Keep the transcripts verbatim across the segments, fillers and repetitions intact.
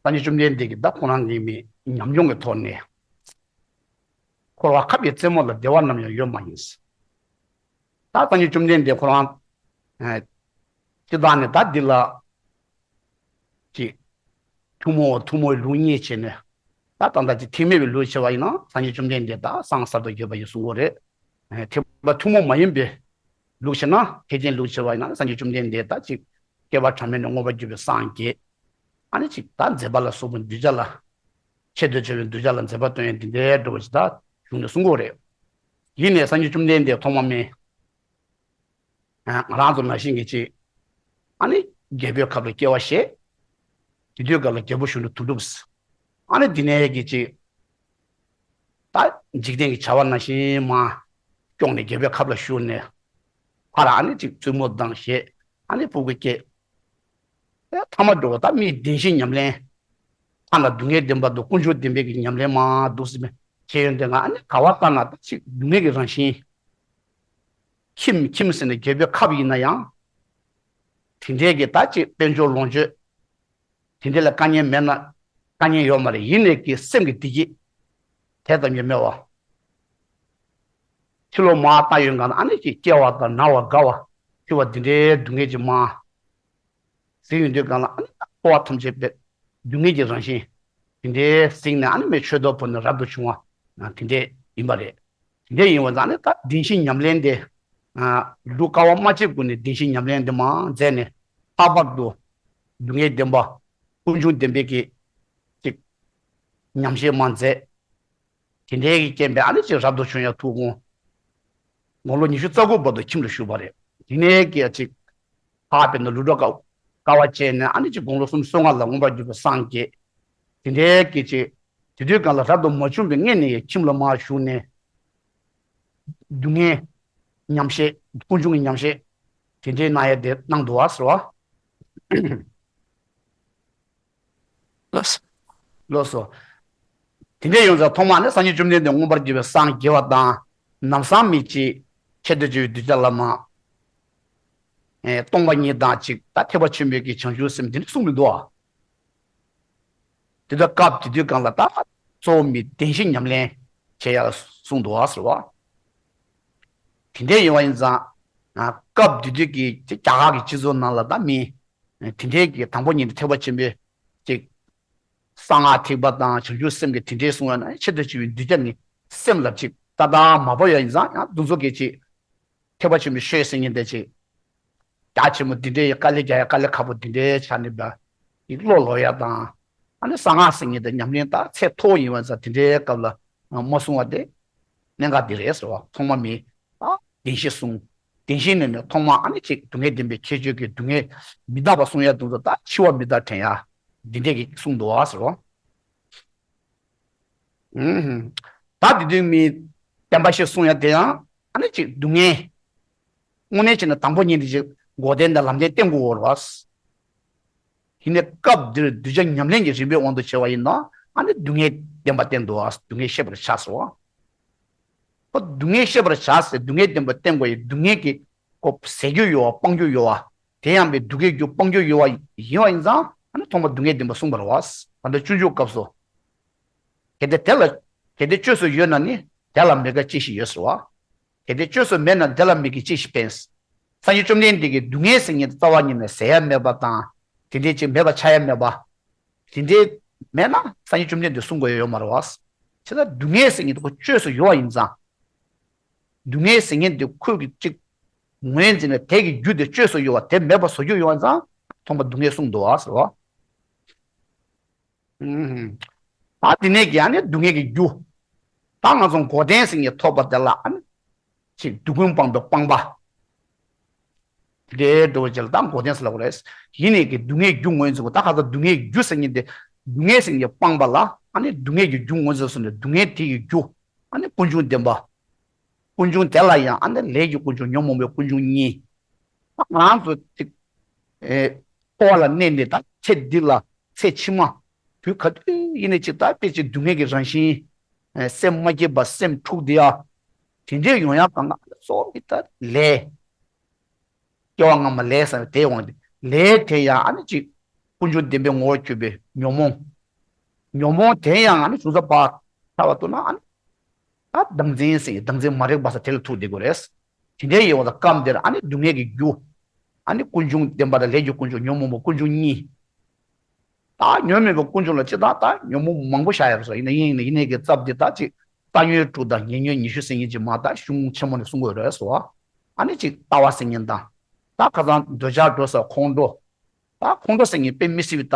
སངས་རྒྱས་བཅོམ་ལྡན་འདས་ཀྱིས་ད་ཁོ་རང་གི་མི་ཉམས་མྱོང་གི་ཐོག་ནས། འཁོར་བ་ཁབ་ཀྱི་རྩེ་མོ་ལ་བདེ་བ་ནམ་ཡང་ཡོད་མ་ཡིན། ད་སངས་རྒྱས་བཅོམ་ལྡན་འདས་ཁོ་རང་། ཨ། སྤྱིར་བཏང་ནས་ད་འདི་ལ་ཅིག་ཐུན་མོང་བ་ཐུན་མོང་བའི་ལུགས་རྙེད་བྱས་ནས། ད་ད་ལྟ་ཅིག་ཐེག་དམན་པའི་ལུགས་བྱས་པ་ཡིན་ན་སངས་རྒྱས་བཅོམ་ལྡན་འདས་ད་སངས་གསལ་དུ་གྱུར་པ་ཡིན་གསུང་གི་རེད། ཨ། ཐེག་པ་ཐུན་མོང་མ་ཡིན་པའི་ལུགས་བྱས་ན། ཐེག་ཆེན་ལུགས་བྱས་པ་ཡིན་ན་སངས་རྒྱས་བཅོམ་ལྡན་འདས་ད་ཅིག་བསྐལ་པ་གྲངས་མེད་ནས་མངོན་པར་གྱུར་པའི་སངས་རྒྱས། ཨ་ནི་ཅིག་ད་མཛད་པ་ལ་སོགས་པའི་གདུལ་བྱ་ལ། ཆེད་དུ་བྱ་བའི་གདུལ་བྱ་ལ་མཛད་པ་སྟོན་ཡ་འདི་འདྲའི་འགྲོ་བ་ཞིག་ད་གཞུང་ནས་གསུང་གི་རེད། ཡིན་ནའི་སངས་རྒྱས་བཅོམ་ལྡན་འདས་ཐོག་མ་མེད། ཨ། ང་རང་ཚོ་ནང་བཞིན་གྱི་ཅིག་ཨ་ནི་རྒྱལ་པོའི་ཁབ་ལ་སྐྱེ་བ་བཞེས། དེ་དུས་སྐབས་ལ་རྒྱལ་པོ་གཞོན་ནུ་དོན་གྲུབ། ཨ་ནི་འདི་ནས་ཀྱི་ཅིག་ད་འཇིག་རྟེན་གྱི་བྱ་བ་ནང་བཞིན་མར་སྐྱོང་ནས་རྒྱལ་པོའི་ཁབ་ལ་བཞུགས་ནས། ཕར་ཨ་ནི་ཅིག་བཙུན་མོ་དང་བཞེས། ཨ་ནི་ཕྲུ་གུ་སྐྱེས། ཨེ། ཐ་མ་འགྲོ་བ་ད་མིའི་བདེན་བཞི་ཉམས་ལེན། ཐ་ན་སྡུག་བསྔལ་བདེན་པ་དང་ཀུན་འབྱུང་བདེན་པའི་གི་ཉམས་ལེན་མར་འདུག་སེ་བྱས་ཡོང་དུས་ང་ཨ་ནི་ག་བ་ལྟ་ན་ད་ཅིག་སྡུག་བསྔལ་གྱི་རང་བཞིན། ཁྱིམ་ཁྱིམ་ཟེར་ནས་རྒྱལ་པོའི་ཁབ་ཡིན་ན་ཡང་། དེ་འདྲའི་གི་ད་ཅིག་དཔལ་འབྱོར་ལོངས་སྤྱོད། དེ་འདྲ་ལ་དཀའ་ངལ་མེད་ན། དཀའ་ངལ་ཡོད་མ་རེད། ཡིན་ནའི་ཀྱི་སེམས་ཀྱི་བདེ་སྐྱིད་དེ་ཙམ་གྱིས་མི་བ། ཕྱི་ལོགས་མར་ལྟ་ཡོང་གང་ན་ཨ་ནི་ཅིག་སྐྱེ་བ་དང་ན་བ་རྒ་བ་འཆི་བ་འདི་འདྲའི་སྡུག་བསྔལ་གྱིས་མར་གཟིགས་ཡོང་དུས་གང་ལ་ཨ་ནི་འཁོར་བ་ཐམས་ཅད་པའི་སྡུག་བསྔལ་གྱི་རང་བཞིན་དེ་འདྲའི་གཟིགས་ནས་ཨ་ནི་མི་ཆོས་ཐོག་བོར་ནས་རབ་ཏུ་བྱུང་བ་དེ་འདྲ་ཡིན་པ་རེད། དེ་འདྲ་ཡིན་པ་ཙང་ནི་ད་བདེན་བཞི་ཉམས་ལེན་དེ། ལུས་དཀའ་བ་མ་སྤྱད་གོང་ནས་བདེན་བཞི་ཉམས་ལེན་དེ་མར་མཛད་ནས། ལྷག་པར་དུ་སྡུག་བསྔལ་བདེན་པ་ཀུན་འབྱུང་བདེན་པའི་གི་ཅིག་ཉམས་བཞེས་མར་མཛད། དེ་འདྲའི་གི་རྐྱེན་པས་ཨ་ནི་ཅིག་རབ་ཏུ་བྱུང་ཡ་ཐུགས་དགོངས། དགུང་ལོ་ཉི་ཤུ་རྩ་དགུ་བར་དུ་ཁྱིམ་ལ་བཞུགས་པ་རེད། དེ་ནས་ཀྱི་ཅིག་ལྷག་པའི་ནང་ལུས་སྒྲ་དཀའ་བ་སྤྱད་ནས་ཨ་ནི་ཅིག་དགུང་ལོ་སུམ་ཅུ་སོ་ལྔ་ལ་མངོན་པར་གྱུར་པའི་སངས་རྒྱས། དེ་འདྲའི་གི་ཅིག་དེ་དུས་གང་ལ་རབ་ཏུ་མ་བྱུང་བའི་སྔོན་ནས་ཡང་ཁྱིམ་ལ་མར་བཞུགས་ནས། སྡུག་བསྔལ་ཉམས་བཞེས། ཀུན་འབྱུང་གི་ཉམས་བཞེས་དེ་འདྲའི་གནང་ཡ་དེ་གནང་འདུག་བ་ཟེར་བ། ལགས་སོ། ལགས་སོ། དེ་འདྲའི་ཡོང་ཙང་ཐོག་མ་ནི་སངས་རྒྱས་བཅོམ་ལྡན་འདས་མངོན་པར་གྱུར་པའི་སངས་རྒྱས་པ་དང་། ལམ་སང་མི་གཅིག་ཆེད་དུ་བྱ་བའི་གདུལ་བྱ་ལ་མར། ཨེ། སྟོང་པ་ཉིད་དང་གཅིག་ད་ཐེག་པ་ཆེན་པོའི་གི་བྱང་ཆུབ་སེམས་དེ་འདྲ་གསུངས་མི་འདུག་ཨ། དེ་ལྟར་སྐབས་དེ་དུས་གང་ལ་ད་གཙོ་བོ་མི་བདེན་བཞི་ཉམས་ལེན་བྱེད་ཡག་གསུངས་འདུག་ཨ་ཟེར་བ། དེ་འདྲའི་ཡིན་པ་ཡིན་ཙང་། ཨ། སྐབས་དེ་དུས་ཀྱི་རྒྱ་གར་གྱི་སྤྱི་ཚོགས་ནང་ལ་ད་མི་དེ་འདྲའི་གི་དང་པོ་ཉིད་དུ་ཐེག་པ་ཆེན་པོའི་ཅིག་གསང་སྔགས་ཐེག་པ་དང་བྱང་ཆུབ་སེམས་ཀྱི་དེ་འདྲའི་གསུང་བ་ན་ཆེད་དུ་བྱ་བའི་གདུལ་བྱ་ནི་སེམས་ལ་ཅིག་ཏག་ཏག་མ་བབས་ཡ་ཡིན་ཙང་ཡང་འདུ་འཛོམས་ཀྱི་ཅིག་ཐེག་པ་ཆེན་པོའི་ཆོས་ཟེར་མཁན་དེ་ཅིག་རྒྱ་ཆེན་པོ་འདི་འདྲའི་དཀའ་ལས་རྒྱག་ཡ་དཀའ་ལས་ཁག་པོ་འདི་འདྲའི་ཆ་ནས་པ་ཡིག་བློ་ལོག་ཡ་དང་། ཨ་ནི་གསང་སྔགས་ཟེར་མཁན་དེ་ཉམས་ལེན་ད་ཚད་མཐོ་བོ་ཡིན་པ་ཙང་དེ་འདྲའི་སྐབས་ལ་མ་གསུང་བ་དེ་གནད་འགག་འདི་རེད་ཟེར་བ། ཐོག་མ་མི་ད་བདེན་བཞི་གསུངས། བདེན་བཞི་ནས་ནས་ཐོག་མ་ཨ་ནི་ཅིག་སྡུག་བསྔལ་བདེན་པའི་ཁྱད་ཆོས་ཀྱི་སྡུག་བསྔལ་མི་རྟག་པ་གསུང་ཡ་དུས་ཚོད་ད་འཆི་བ་མི་རྟག་དྲན་ཡ་འདི་འདྲས་ཀྱི་གསུངས་འདུག་བ་ཟེར་བ། ཨུམ། ད་དེ་དུས་མི་བདེན་པ་བཞི་གསུང་ཡ་དེ་ཡང་ཨ་ནི་ཅིག་སྡུག་བསྔལ། དངོས་གནས་བྱས་ན་དང་པོ་ཉིད་དུ་ཅིག་འགོག་བདེན་དང་ལམ་བདེན་བསྟན་དགོས་པ་རེད་བ། ཡིན་ནའི་སྐབས་འདིར་གདུལ་བྱ་ཉམས་ལེན་གྱི་རིམ་པའི་དབང་དུ་བྱས་པ་ཡིན་ན་ཨ་ནི་སྡུག་བསྔལ་བདེན་པ་བསྟན་འདུག་བ། སྡུག་བསྔལ་ཤེས་པར་བྱ་ཟེར་བ། ཁོ་སྡུག་བསྔལ་ཤེས་པར་བྱ་ཟེར་སྡུག་བསྔལ་བདེན་པ་བསྟན་དགོས་ཡི་སྡུག་བསྔལ་གྱི་ཁོ་ཟད་རྒྱུ་ཡོད་བ་སྤང་རྒྱུ་ཡོད་བ། དེ་ཡང་པའི་སྡུག་བསྔལ་རྒྱུ་སྤང་རྒྱུ་ཡོད་བ་ཡིན་པ་ཡིན་ཙང་ཨ་ནི་ཐོག་མ་སྡུག་བསྔལ་བདེན་པ་གསུངས་པ་རེད་བ། ད་ལྟ་སྤྱོད་འཇུག་སྐབས་སུ། གལ་ཏེ་དེ་ལ་གལ་ཏེ་བཅོས་སུ་ཡོད་ན་ནི་དེ་ལ་མི་དགའ་ཅི་ཞིག་ཡོད་ཟེར་བ། གལ་ཏེ་བཅོས་སུ་མེད་ན་དེ་ལ་མི་དགའ་ཅི་ཞིག་ཕན། སངས་རྒྱས་བཅོམ་ལྡན་འདས་ཀྱིས་སྡུག་བསྔལ་ཟེར་མཁན་དེ་རྩ་བ་ཉིད་ནས་ཟད་ཡ་མེད་པ་དང་། དེ་འདྲའི་ཅིག་མེད་པ་ཆགས་ཡ་མེད་པ། དེ་འདྲའི་མེད་ན་སངས་རྒྱས་བཅོམ་ལྡན་འདས་གསུང་དགོས་ཡ་ཡོད་མ་རེད་བ། བྱས་ཙང་སྡུག་བསྔལ་ཟེར་མཁན་དེ་ཁོ་བཅོས་སུ་ཡོད་པ་ཡིན་ཙང་། སྡུག་བསྔལ་ཟེར་མཁན་དེ་ཁོས་ཀྱི་ཅིག་ངོས་འཛིན་ནས་དེ་གི་རྒྱུ་དེ་བཅོས་སུ་ཡོད་པ་དེ་མེད་པ་བཟོ་རྒྱུ་ཡོད་པ་ཡིན་ཙང་ཐོག་མ་སྡུག་བསྔལ་གསུངས་འདུག་བ་ཟེར་བ། ཨུམ། ད་དེ་ནས་ཀྱི་ཨ་ནི་སྡུག་བསྔལ་གྱི་རྒྱུ། ད་ང་ཚོ་འགོག་བདེན་ཟེར་མཁན་ཐོབ་པ་དེ་ལ་ཨ་ནི། ཅིག་སྡུག་ཀུན་སྤངས་པའི་སྤངས་པ། དེ་འདྲའི་འགྲོ་བ་ཅིག་ལ་ད་འགོག་བདེན་ཟེར་ལབ་དགོས་རེད། ཡིན་ནའི་ཀྱི་སྡུག་བསྔལ་རྒྱུ་ངོས་འཛིན་དགོས། ད་ག་ཚོད་སྡུག་བསྔལ་རྒྱུ་ཟེར་མཁན་དེ། སྡུག་བསྔལ་ཟེར་མཁན་གྱི་སྤངས་པ་ལ་ཨ་ནི་སྡུག་བསྔལ་གྱི་རྒྱུ་ངོས་འཛིན་སོང་ནས་སྡུག་བསྔལ་དེ་ཡི་རྒྱུ། ཨ་ནི་ཀུན་འབྱུང་བདེན་པ། ཀུན་འབྱུང་དེ་ལ་ཡང་ཨ་ནི་ལས་ཀྱི་ཀུན་འབྱུང་ཉོན་མོངས་པའི་ཀུན་འབྱུང་གཉིས། ད་ང་རང་ཚོ་ཅིག་ཨེ། འཁོར་བ་ལ་གནས་ནས་ད་ཚེ་འདི་ལ་ཚེ་ཕྱི་མ། དུས་ག་དུས་ཡིན་ནའི་ཅིག་ད་དཔེ་ཅིག་སྡུག་བསྔལ་གྱི་རང་བཞིན། ཨེ། སེམས་མ་སྐྱིད་པ་སེམས་འཁྲུགས་བསྡད་ཡ། དེ་འདྲས་ཡོང་ཡ་གང་ག་གཙོ་བོ་གི་ད་ལས། སྐྱེ་བ་སྔ་མ་ལས་བསགས་པའི་དེའི་དབང་གིས་ལས་དེ་ཡང་ཨ་ནི་ཅིག་ཀུན་འབྱུང་བདེན་པའི་ངོ་བོར་གྱུར་པའི་ཉོན་མོངས། ཉོན་མོངས་དེ་ཡང་ཨ་ནི་ཅུང་ཟད་ཕར་ཐལ་བ་ཐུག་ན་ཨ་ནི། ད་བདག་འཛིན་ཟེར་བདག་འཛིན་མ་རིག་པ་ཟེར་དེ་ལ་ཐུག་བསྡད་དགོས་རེད། དེ་འདྲའི་ཡོང་བ་དང་སྐབས་འདིར་ཨ་ནི་སྡུག་བསྔལ་གྱི་རྒྱུ། ཨ་ནི་ཀུན་འབྱུང་བདེན་པ་དང་ལས་ཀྱི་ཀུན་འབྱུང་ཉོན་མོངས་པ་ཀུན་འབྱུང་གཉིས། ད་ཉོན་མོངས་པ་ཀུན་འབྱུང་ལ་ཅི་ད་ད་ཉོན་མོངས་མང་པོ་བཞག་ཡོད་རེད་སོ། ཡིན་ན་ཡིན་ཡིན་ན་ཡིན་ནའི་གི་རྩ་བ་འདི་ད་ཅིག་རྩ་ཉོན་དྲུག་དང་ཉེ་ཉོན་ཉི་ཤུ་ཟེར་མཁན་ཅིག་མ་ད་གཞུང་ཆེན་མོ་ནས་གསུང་གི་ཡོད་རེད་སོ། ཨ་ནི་ཅིག་ལྟ་བ་ཟེར་མཁན་དང་། ད་ཁ་སང་འདོད་ཆགས་འགྲོ་ས་ཁོང་ཁྲོ། ད་ཁོང་ཁྲོ་ཟེར་མཁན་དཔེ་མི་སྲིད་པའི་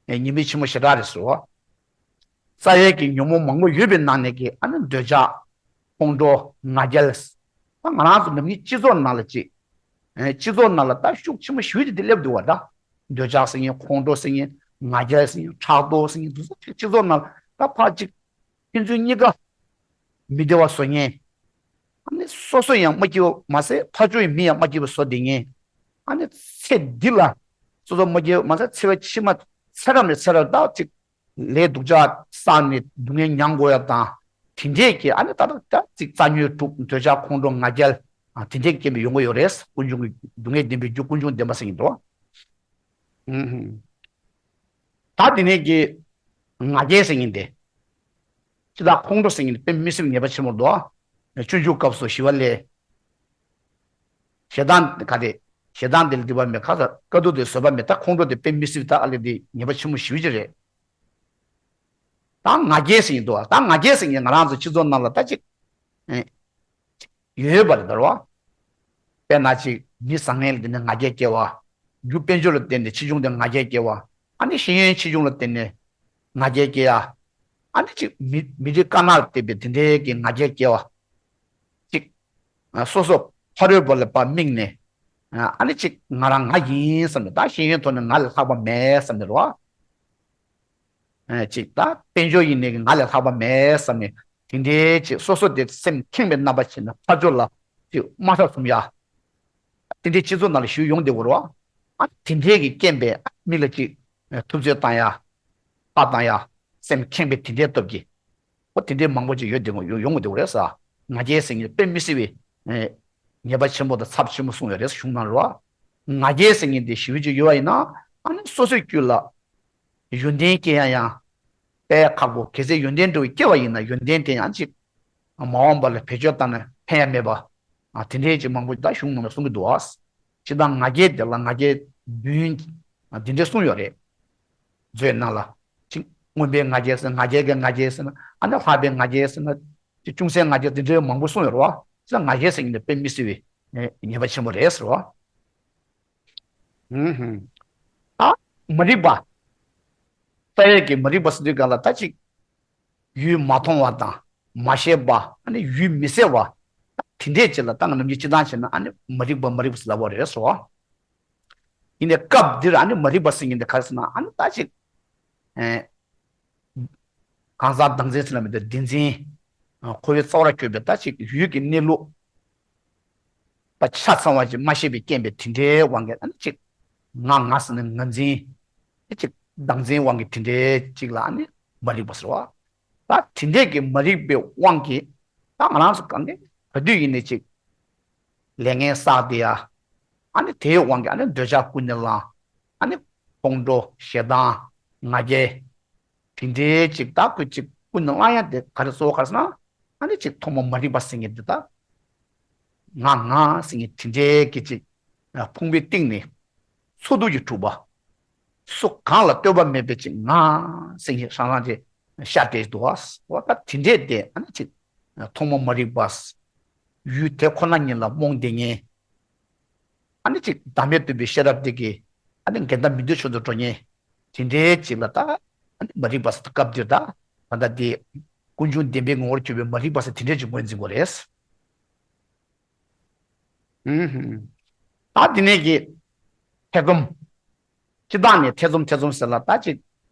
ད་ཉེས་དམིགས་ཆེན་མོ་ཞེ་དྲག་རེད་སོ། རྩ་བའི་གི་ཉོན་མོངས་མང་པོ་ཡོད་པའི་ནང་ནས་གི་ཨ་ནི་འདོད་ཆགས། ཁོང་ཁྲོ། ང་རྒྱལ། ད་ང་རང་ཚོ་ནམ་རྒྱུན་སྤྱི་ཚོགས་ནང་ལ་ཅིག་ཨེ་སྤྱི་ཚོགས་ནང་ལ་ད་ཤུགས་ཆེན་པོ་ཞེ་པོ་ཅིག་དེ་སླེབས་འདུག་བ་ད། འདོད་ཆགས་ཟེར་མཁན་ཁོང་ཁྲོ་ཟེར་མཁན་ང་རྒྱལ་ཟེར་མཁན་ཕྲག་དོག་ཟེར་མཁན་དེ་ཚོ་ཅིག་སྤྱི་ཚོགས་ནང་ལ་ད་ཕར་ཅིག་ཕན་ཚུན་གཉིས་ཀ་མི་བདེ་བ་བཟོ་མཁན། ཨ་ནི་སོ་སོ་ཡང་མ་སྐྱིད་པ་མ་ཟད་ཕར་ཕྱོགས་ཡི་མི་ཡང་མ་སྐྱིད་པ་བཟོ་བསྡད་མཁན། ཨ་ནི་ཚེ་འདི་ལ་སོ་སོ་མ་སྐྱིད་པ་མ་ཟད་ཚེ་བའི་ཕྱི་མ་ཚེ་རབས་ནས་ཚེ་རབས་ད་ཅིག་ལས་སྡུག་ཅག་བསགས་ནས་སྡུག་བསྔལ་མྱང་དགོས་ཡ་དང་། དེ་འདྲས་ཀྱི་ཨ་ནི་ད་ལྟ་ད་ཅིག་རྩ་ཉོན་དྲུག་འདོད་ཆགས་ཁོང་ཁྲོ་ང་རྒྱལ། ཨ་དེ་འདྲས་སྐྱེས་པའི་ཡོང་གི་ཡོད་རེད། ཀུན་འབྱུང་གི་སྡུག་བསྔལ་བདེན་པའི་རྒྱུ་ཀུན་འབྱུང་བདེན་པ་ཟེར་གྱི་འདུག་ཨུ་ཧུམ། ད་དེ་ནས་ཀྱི་ང་རྒྱལ་ཟེར་མཁན་དེ། ཅི་ད་ཁོང་ཁྲོ་ཟེར་མཁན་དེ་དཔེ་མི་སྲིད་ཉེས་པ་ཆེན་པོ་འདུག་སྤྱོད་འཇུག་སྐབས་སུ་ཞི་བ་ལྷས། ཞེ་སྡང་ག་རེ། ཞེ་སྡང་དེ་ལ་སྡིག་པ་མེད་ཁ་ས་དཀའ་སྡུག་དེ་བཟོད་པ་མེད། ད་ཁོང་ཁྲོ་དེ་དཔེ་མི་སྲིད་ད་ཨ་ལེ་དེ་ཉེས་པ་ཆེན་པོ་ཞེ་པོ་ཅིག་རེད། ད་ང་རྒྱལ་ཟེར་མཁན་འདུག་ད་ང་རྒྱལ་ཟེར་མཁན་ང་རང་ཚོ་སྤྱི་ཚོགས་ནང་ལ་ད་ཅིག་ཨེ། ཡོད་པ་རེད་ད་རོ། དཔེར་ན་ཅིག་མི་བཟང་ངན་ལ་བརྟེན་ནས་ང་རྒྱལ་སྐྱེ་བ། རྒྱུ་དཔལ་འབྱོར་ལ་བརྟེན་ནས་ཆེ་ཆུང་དེ་ང་རྒྱལ་སྐྱེ་བ། ཨ་ནི་ཤེས་ཡོན་ཆེ་ཆུང་ལ་བརྟེན་ནས་ང་རྒྱལ་སྐྱེ་ཡ། ཨ་ནི་ཅིག་མི་མི་རིགས་དཀར་ནག་ལ་བརྟེན་པའི་དེ་འདྲའི་གི་ང་རྒྱལ་སྐྱེ་བ། ཅིག་སོ་སོ་ཕ་རོལ་པོ་ལ་ཕར་དམིགས་ནས། ཨ་ནི་ཅིག་ང་རང་ང་ཡིན་བསམ་ནས་ད་ཤེས་ཡོན་ཐོག་ནས་ང་ལས་ལྷག་པ་མེད་བསམ་ནས་རོ། ཅིག་ད་དཔལ་འབྱོར་ཡིན་ནའི་ང་ལས་ལྷག་པ་མེད་བསམ་ནས་དེ་འདྲའི་ཅིག་སོ་སོ་དེ་སེམས་ཁེངས་པའི་རྣམ་པ་བྱས་ན་ཕར་ཕྱོགས་ལ་ཅིག་དམའ་ཕབ་བཟུང་ཡ། དེ་འདྲའི་སྤྱི་ཚོགས་ནང་ལ་ཞུགས་ཡོང་བསྡད་དགོས་རེད་བ། ཨ་དེ་འདྲའི་གི་རྐྱེན་པས་མི་ལ་ཅིག་ཐུབ་ཚོད་བཏང་ཡ། ལྟ་བཏང་ཡ། སེམས་ཁེངས་པའི་དེ་འདྲའི་སྟོབས་ཀྱིས། ཨོ་དེ་འདྲའི་མང་པོ་ཅིག་ཡོད་བསྡད་དགོས་ཡོང་ཡོང་གི་འདུག་རེད་ས། ང་རྒྱལ་ཟེར་མཁན་དཔེ་མི་སྲིད་པའི་ཉེས་པ་ཆེན་པོ་དང་ཚབས་ཆེན་པོ་གསུངས་ཡོད་རེད་གཞུང་ནང་རེད་བ། ང་རྒྱལ་ཟེར་མཁན་དེ་ཞེ་པོ་ཅིག་ཡོད་པ་ཡིན་ན་ཨ་ནི་སོ་སོའི་རྒྱུད་ལ་ཡོན་ཏན་སྐྱེ་ཡ་ཡང་དཔེ་ཁག་པོ། གལ་སྲིད་ཡོན་ཏན་འདྲ་བོ་སྐྱེ་བ་ཡིན་ན་ཡོན་ཏན་དེ་ཡང་ཅིག་མ་འོངས་པ་ལ་བེད་སྤྱོད་བཏང་ན་ཕན་ཡ་མེད་པ། ཨ་དེ་འདྲའི་ཅིག་མང་པོ་ད་གཞུང་ནང་ལ་གསུང་གི་འདུག་ཨ། ཅི་ད་ང་རྒྱལ་དེ་ལ་ང་རྒྱལ་བདུན། ཨ་དེ་འདྲའི་གསུངས་ཡོད་རེད། མཛོད་ནང་ལ། ཅིག་མངོན་པའི་ང་རྒྱལ་ཟེར་ན་ང་རྒྱལ་གྱི་ང་རྒྱལ་ཟེར་ན་ཨ་ནི་ལྷག་པའི་ང་རྒྱལ་ཟེར་ན། ཅིག་ཅུང་ཟད་ང་རྒྱལ་དེ་འདྲའི་མང་པོ་གསུངས་ཡོད་རེད་བ། ཅི་ད་ང་རྒྱལ་ཟེར་མཁན་དེ་དཔེ་མི་སྲིད་པའི་ཉེས་པ་ཆེན་པོ་རེད་ཟེར་བ། ཨུ་ཧུམ། ད་མ་རིག་པ། རྩ་བའི་གི་མ་རིག་པ་ཟེར་དུས་ག་ལ་ད་ཅིག་ཡུལ་མ་མཐོང་བ་དང་མ་ཤེས་པ། ཨ་ནི་ཡུལ་མི་གསལ་བ། དེ་འདྲས་ཅིག་ལ་ད་ང་ནམ་རྒྱུན་སྤྱི་བཏང་བྱས་ན་ཨ་ནི་མ་རིག་པ་མ་རིག་པ་ཟེར་ལབ་པ་རེད་ཟེར་བ། ཡིན་ནའི་སྐབས་འདིར་ཨ་ནི་མ་རིག་པ་ཟེར་མཁན་དེ་ག་རེ་ཟེར་ན་ཨ་ནི་ད་ཅིག་ཨེ། གང་ཟག་བདག་འཛིན་ཟེར་ན་མི་འདུག་བདེན་འཛིན། ཨ་འཁོར་བའི་རྩ་བར་གྱུར་པའི་ད་ཅིག་ཡུལ་གྱི་གནས་ལུགས་པ་ཆ་ཚང་བ་ཅིག་མ་ཤེས་པའི་རྐྱེན་པས་དེ་འདྲའི་དབང་གིས་ཨ་ནི་ཅིག་ང་ང་ཟེར་ནས་ངར་འཛིན། ཨ་ཅིག་བདག་འཛིན་དབང་གིས་དེ་འདྲའི་ཅིག་ལ་ཨ་ནི་མ་རིག་པ་ཟེར་བ། ད་དེ་འདྲའི་གི་མ་རིག་པའི་དབང་གིས་ད་ང་རང་ཚོ་གང་གི་ག་དུས་ཡིན་ནའི་ཅིག་ལས་ངན་བསགས་བསྡད་ཡ། ཨ་ནི་དེའི་དབང་གིས་ཨ་ནི་འདོད་ཆགས་ཀུན་ནས་བསླངས། ཨ་ནི་ཁོང་ཁྲོ་ཞེ་སྡང་ང་རྒྱལ། དེ་འདྲའི་ཅིག་ད་ཁོས་ཅིག་ཀུན་ནས་བསླངས་ཡ་དེ་ག་རེ་གཙོ་བོ་ག་རེ་ཟེར་ན། ཨ་ནི་ཅིག་ཐོག་མ་མ་རིག་པ་ཟེར་མཁན་འདི་ད། ང་ང་ཟེར་མཁན་དེ་འདྲའི་གི་ཅིག་ཕུང་པོའི་གཏིང་ནས་འཚོ་སྡུག་གི་གྲུབ་པ། སུ་གང་ལ་ལྟོས་པ་མེད་པའི་ཅིག་ང་ཟེར་མཁན་རང་རང་ཅིག་ཤར་བསྡད་འདུག་བ། འོ་ད་དེ་འདྲའི་དེ་ཨ་ནི་ཅིག་ཐོག་མ་མ་རིག་པ། ཡུལ་དེ་ཁོ་ན་ཉིད་ལ་རྨོངས་བསྡད་མཁན། ཨ་ནི་ཅིག་བདག་མེད་རྟོགས་པའི་ཤེས་རབ་དེ་གིས་ཨ་ནི་འགལ་ཟླ་མི་འདོད་ཕྱོགས་སུ་འགྲོ་མཁན། དེ་འདྲའི་ཅིག་ལ་ད་ཨ་ནི་མ་རིག་པ་ཟེར། སྐབས་འདིར་ད་ད་ལྟ་དེ་ཀུན་འབྱུང་བདེན་པའི་ངོ་བོར་གྱུར་པའི་མ་རིག་པ་ཟེར་དེ་འདྲའི་ཅིག་ངོས་འཛིན་དགོས་རེད། ཨུ་ཧུམ། ད་དེ་ནས་ཀྱི་ཐེ་ཚོམ། སྤྱི་བཏང་ནས་ཐེ་ཚོམ་ཐེ་ཚོམ་ཟེར་ལ་ད་ཅིག་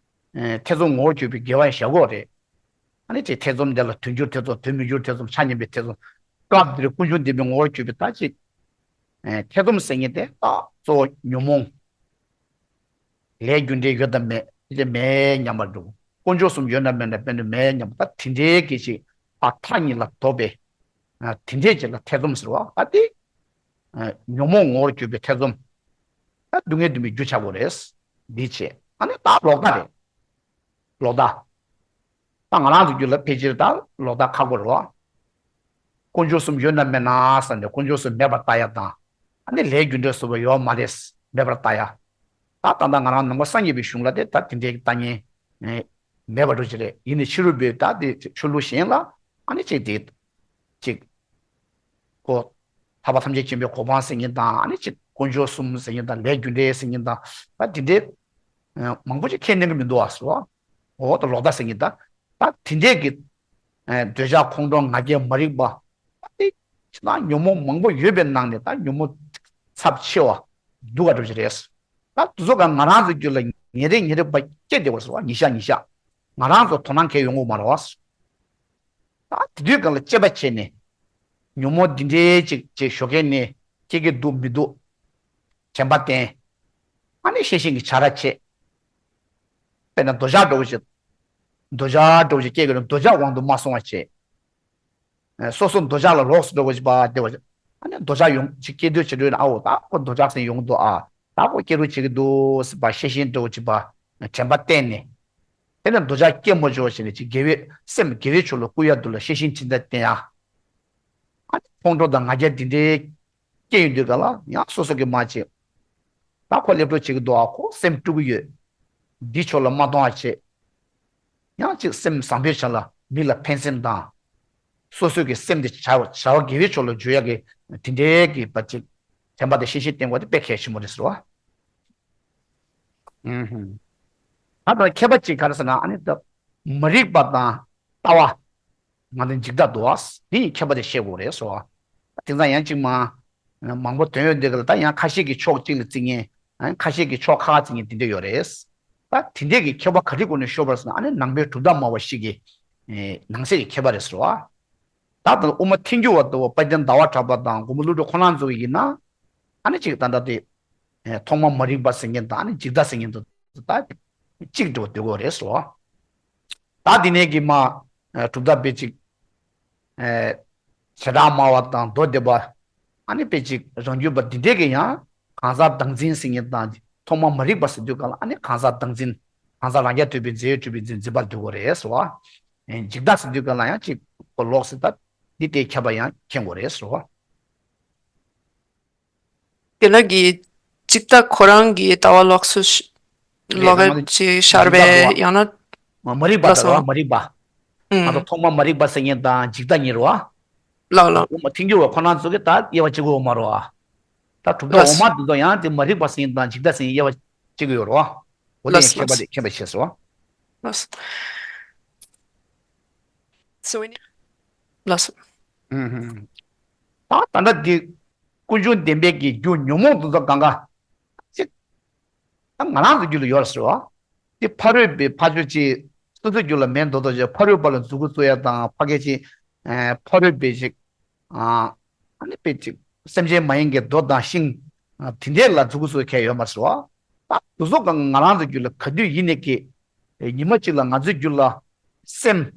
ཨེ་ཐེ་ཚོམ་ངོ་བོར་གྱུར་པའི་དགེ་བ་ཡང་བཞག་གི་ཡོད་རེད། ཨ་ནི་ཅིག་ཐེ་ཚོམ་དེ་ལ་དོན་འགྱུར་ཐེ་ཚོམ། དོན་མི་འགྱུར་ཐེ་ཚོམ། ཆ་མཉམ་པའི་ཐེ་ཚོམ། སྐབས་འདིར་ཀུན་འབྱུང་བདེན་པའི་ངོ་བོར་གྱུར་པའི་ད་ཅིག་ཨེ་ཐེ་ཚོམ་ཟེར་མཁན་དེ་ད་གཙོ་བོ་ཉོན་མོངས། ལས་རྒྱུ་འབྲས་ཡོད་དམ་མེད་དེ་མེད་སྙམ་པར་འདུག་དཀོན་མཆོག་གསུམ་ཡོད་ན་མེད་ན་དཔེ་འདུག་མེད་སྙམ་པ། ད་དེ་འདྲའི་གི་ཅིག་ཨ་མཐའ་གཉིས་ལ་དོགས་པའི་ཨ་དེ་འདྲའི་ཅིག་ལ་ཐེ་ཚོམ་ཟེར་བ། ཨ་དེ་ཨ་ཉོན་མོངས་ངོ་བོར་གྱུར་པའི་ཐེ་ཚོམ། ད་སྡུག་བསྔལ་འདུན་པའི་རྒྱུ་ཆགས་དགོས་རེད། འདི་བྱས་ཨ་ནི་ད་ལོག་ལྟ་རེད། ལོག་ལྟ། ད་ང་རང་ཚོ་རྒྱུད་ལ་ཕལ་ཆེར་ད་ལོག་ལྟ་ཁག་པོ་རེད་བ། དཀོན་མཆོག་གསུམ་ཡོད་ན་མེད་ན་བསམ་ནས་དཀོན་མཆོག་གསུམ་མེད་པར་ལྟ་ཡ་དང་། ཨ་ནི་ལས་རྒྱུ་འབྲས་སོགས་པ་ཡོད་མ་རེད། མེད་པར་ལྟ་ཡ། ད་ད་ལྟ་ང་རང་ནང་པ་སངས་རྒྱས་པའི་གཞུང་ལ་དེ་ད་དེ་འདྲའི་ལྟ་ཉན་མེད་པ་འགྲོ་གི་རེད། ཡིན་ནའི་ཕྱི་རོལ་པའི་ད་དེ་ཆོས་ལུགས་གཞན་ལ་ཨ་ནི་ཅིག་དེ་ཅིག་ཁོ་ཐར་པ་ཐམས་ཅད་མཁྱེན་པའི་གོ་འཕང་ཟེར་མཁན་དང་། ཨ་ནི་ཅིག་དཀོན་མཆོག་གསུམ་ཟེར་མཁན་དང་། ལས་རྒྱུ་འབྲས་ཟེར་མཁན་དང་། ད་དེ་འདྲའི་མང་པོ་ཅིག་ཁས་ལེན་གྱི་མི་འདུག་བ་ཟེར་བ། འོ་ད་ལོག་ལྟ་ཟེར་མཁན་ད་ད་དེ་འདྲའི་གི་འདོད་ཆགས་ཁོང་ཁྲོ་ང་རྒྱལ་མ་རིག་པ། ད་དེ་ཕྱི་ནང་ཉོན་མོངས་མང་པོ་ཡོད་པའི་ནང་ནས་ད་ཉོན་མོངས་ཚབས་ཆེ་བ་སྡུག་ག་འགྲོ་གི་རེད། ད་དེ་ཚོ་ག་ང་རང་ཚོ་རྒྱུད་ལ་ཉིན་རེ་ཉིན་རེ་བ་སྐྱེ་བསྡད་པ་ཟེར་བ། ཉི་ཤ་ཉི་ཤ་ང་རང་ཚོ་དོ་སྣང་གལ་ཡོང་གི་མ་རེད་བ། ད་དེ་དུས་གང་ལ་དཔྱད་པ་བྱས་ནས་ཉོན་མོངས་འདི་འདྲའི་ཅིག་ཅིག་ཞོགས་ཀས་ནས་སྐྱེ་གི་འདུག་མི་འདུག་དྲན་པ་བསྟེན། ཨ་ནི་ཤེས་བཞིན་གྱི་བྱ་ར་བྱེད། དཔེར་ན་འདོད་ཆགས་འདྲ་བོ་ཞིག་འདོད་ཆགས་འདྲ་བོ་ཞིག་སྐྱེ་གི་རེད། འདོད་ཆགས་དབང་དུ་མ་སོང་བ་བྱེད། སོ་སོ་འདོད་ཆགས་ལ་ལོགས་སུ་འགྲོ་དགོས་པ་དེ་བ། ཨ་ནི་འདོད་ཆགས་ཡོང་ཅིག་སྐྱེ་དུས་བྱེད་འགྲོ་ན། ཨའོ་ད་ཁོ་འདོད་ཆགས་ཟིན་ཡོང་འདུག་ཨ། ད་ཁོ་སྐྱེ་རུ་བྱེད་ཀྱི་འདུག་ཟེར་བ་ཤེས་བཞིན་འགྲོ་ཅིག་པ་དྲན་པ་བསྟེན་ནས། དེ་ནས་འདོད་ཆགས་སྐྱེ་མ་བཅུག་བྱས་ནས་ཅིག་དགེ་བའི་སེམས་དགེ་བའི་ཕྱོགས་ལ་བསྐུལ་ཡ་འདུག་ལ་ཤེས་བཞིན་ཅི་འདྲ་བསྟེན་ཡ། ཨ་ནི་ཁོང་ཁྲོ་དང་ང་རྒྱལ་འདི་འདྲའི་སྐྱེ་ཡོང་དུས་ག་ལ་ཡང་སོ་སོ་གི་མ་བྱེད། ད་ཁོ་སླེབས་འགྲོ་བྱེད་ཀྱི་འདུག་ཨ། ཁོ་སེམས་དཀྲུག་གི་ཡོད། འདི་ཕྱོགས་ལ་མ་གཏོང་བ་བྱེད། ཡང་ཅིག་སེམས་བཟང་པོའི་ཆ་ལ་མི་ལ་ཕན་སེམས་དང་། སོ་སོའི་གི་སེམས་དེ་བྱ་བྱ་བ་དགེ་བའི་ཕྱོགས་ལ་འཇུག་ཡ་གི་དེ་འདྲའི་གི་བ་ཅིག་དྲན་པ་དེ་ཤེས་བཞིན་བསྟེན་དགོས་དེ་དཔེ་གལ་ཆེན་པོ་རེད་ཟེར་བ། ཨུ་ཧུམ། ད་ལྟ་མཁས་པ་ཅིག་ག་རེ་ཟེར་ན། ཨ་ནི་ད་མ་རིག་པ་དང་ལྟ་བ། ང་ཚོ་འཇིག་ལྟ་འདུག་བ། འདི་ཡི་ཁྱད་པར་དེ་ཤེས་དགོས་རེད་ཟེར་བ། དེང་སང་ཡང་ཅིག་མ། མང་པོ་དོན་ཡོད་འདི་ག་ལ་ད་ཡང་ཁ་ཤས་ཀྱི་ཕྱོགས་གཅིག་ལ་བརྩི་མཁན། ཁ་ཤས་ཀྱི་ཕྱོགས་ཁག་ཁག་བརྩི་མཁན་དེ་འདྲ་ཡོད་རེད། ད་དེ་འདྲས་ཀྱི་ཁྱད་པར་ག་རེ་སྒོ་ནས་ཤོར་བ་ཟེར་ན། ཨ་ནི་ནང་པའི་གྲུབ་མཐའ་སྨྲ་བ་ཞིག་གི་ནང་གསེས་ཀྱི་ཁྱད་པར་རེད་ཟེར་བ། ད་ལྟ་དབུ་མ་ཐལ་འགྱུར་བ་ལྟ་བུ་དཔལ་ལྡན་ཟླ་བ་གྲགས་པ་དང་མགོན་པོ་ཀླུ་སྒྲུབ་ཁོང་རྣམ་ཚོ་ཡིན་ན། ཨ་ནི་ཅིག་ད་ལྟ་དེ་ཐོག་མ་མ་རིག་པ་ཟེར་མཁན་དང་། ཨ་ནི་འཇིག་ལྟ་ཟེར་མཁན་དང་ད་གཅིག་འདྲ་བོ་སྡོད་དགོས་རེད་ཟེར་བ། ད་དེ་ནས་ཀྱི་མ་གྲུབ་མཐའ་དཔེ་ཅིག་བྱེ་བྲག་སྨྲ་བ་དང་མདོ་སྡེ་པ། ཨ་ནི་དཔེ་ཅིག་རང་རྒྱུད་པ་འདི་འདྲས་ཀྱི་ཡང་གང་ཟག་བདག་འཛིན་ཟེར་མཁན་དང་ཐོག་མ་མ་རིག་པ་ཟེར་དུས་གང་ལ། ཨ་ནི་གང་ཟག་བདག་འཛིན། གང་ཟག་རང་རྐྱ་ཐུབ་པའི་རྫས་ཡོད་གྲུབ་པའི་འཛིན་འཛིན་པ་འདུས་དགོས་རེད་ཟེར་བ། འཇིག་ལྟ་ཟེར་དུས་གང་ལ་ཡང་ཅིག་གོ་ལོག་ཟེར་ད། འདི་ལྟའི་ཁྱད་པར་ཡང་མཁྱེན་དགོས་རེད་ཟེར་བ། དེ་ལ་གི་འཇིག་ལྟ་ཁོ་རང་གི་ལྟ་བ་ལོགས་སུ་ལོགས་ཀ་ཅིག་ཤར་བས་ཡང་ན། མ་རིག་པ་ལ་སོགས། མ་རིག་པ། ང་ཚོ་ཐོག་མ་མ་རིག་པ་ཟེར་མཁན་དང་འཇིག་ལྟ་གཉིས་རེད་བ། ལགས་ལགས། དབུ་མ་ཐལ་འགྱུར་བ་ཁོ་རང་ཚོ་གིས་ད་དབྱེ་བ་ཕྱེ་གི་ཡོད་མ་རེད་བ། ད་གྲུབ་མཐའ་འོག་མ་འདི་ཚོ་ཡང་དེ་མ་རིག་པ་ཟེར་མཁན་དང་འཇིག་ལྟ་ཟེར་མཁན་དབྱེ་བ་ཕྱེ་གི་ཡོད་རེད་བ། འོ་དེ་ཡང་ཁྱད་པར་དེ་མཁྱེན་པ་བྱས་སོ། ལགས་སོ། ལགས་སོ། ད་ད་ལྟ་འདི་ཀུན་འབྱུང་བདེན་པའི་གི་རྒྱུ་ཉོན་མོངས་འདི་ཚོ་གང་ག་ཅིག་ད་ང་རང་ཚོ་རྒྱུད་ལ་ཡོད་རེད་ཟེར་བ། དེ་ཕ་རོལ་པའི་ཕ་ཆོས་ཅིག་སོ་སོའི་རྒྱུད་ལ་མེད་མདོག་མདོག་ཅིག་ཕ་རོལ་པ་ལ་མཛུབ་གུ་བཙུགས་ཡ་དང་། ཕ་གི་ཅིག་ཕ་རོལ་པའི་ཅིག་ཨ་ནི་དཔེ་ཅིག་སེམས་ཅན་མ་ཡིན་གྱི་རྡོ་དང་ཤིང་། དེ་འདྲས་ལ་མཛུབ་གུ་བཙུགས་ཁྱད་ཡོད་མ་རེད་ཟེར་བ། ད་དེ་ཚོ་གང་ང་རང་ཚོ་རྒྱུད་ལ་ག་དུས་ཡིན་ནའི་གི་ཉི་མ་གཅིག་ལ་ང་ཚོའི་རྒྱུད་ལ་སེམས་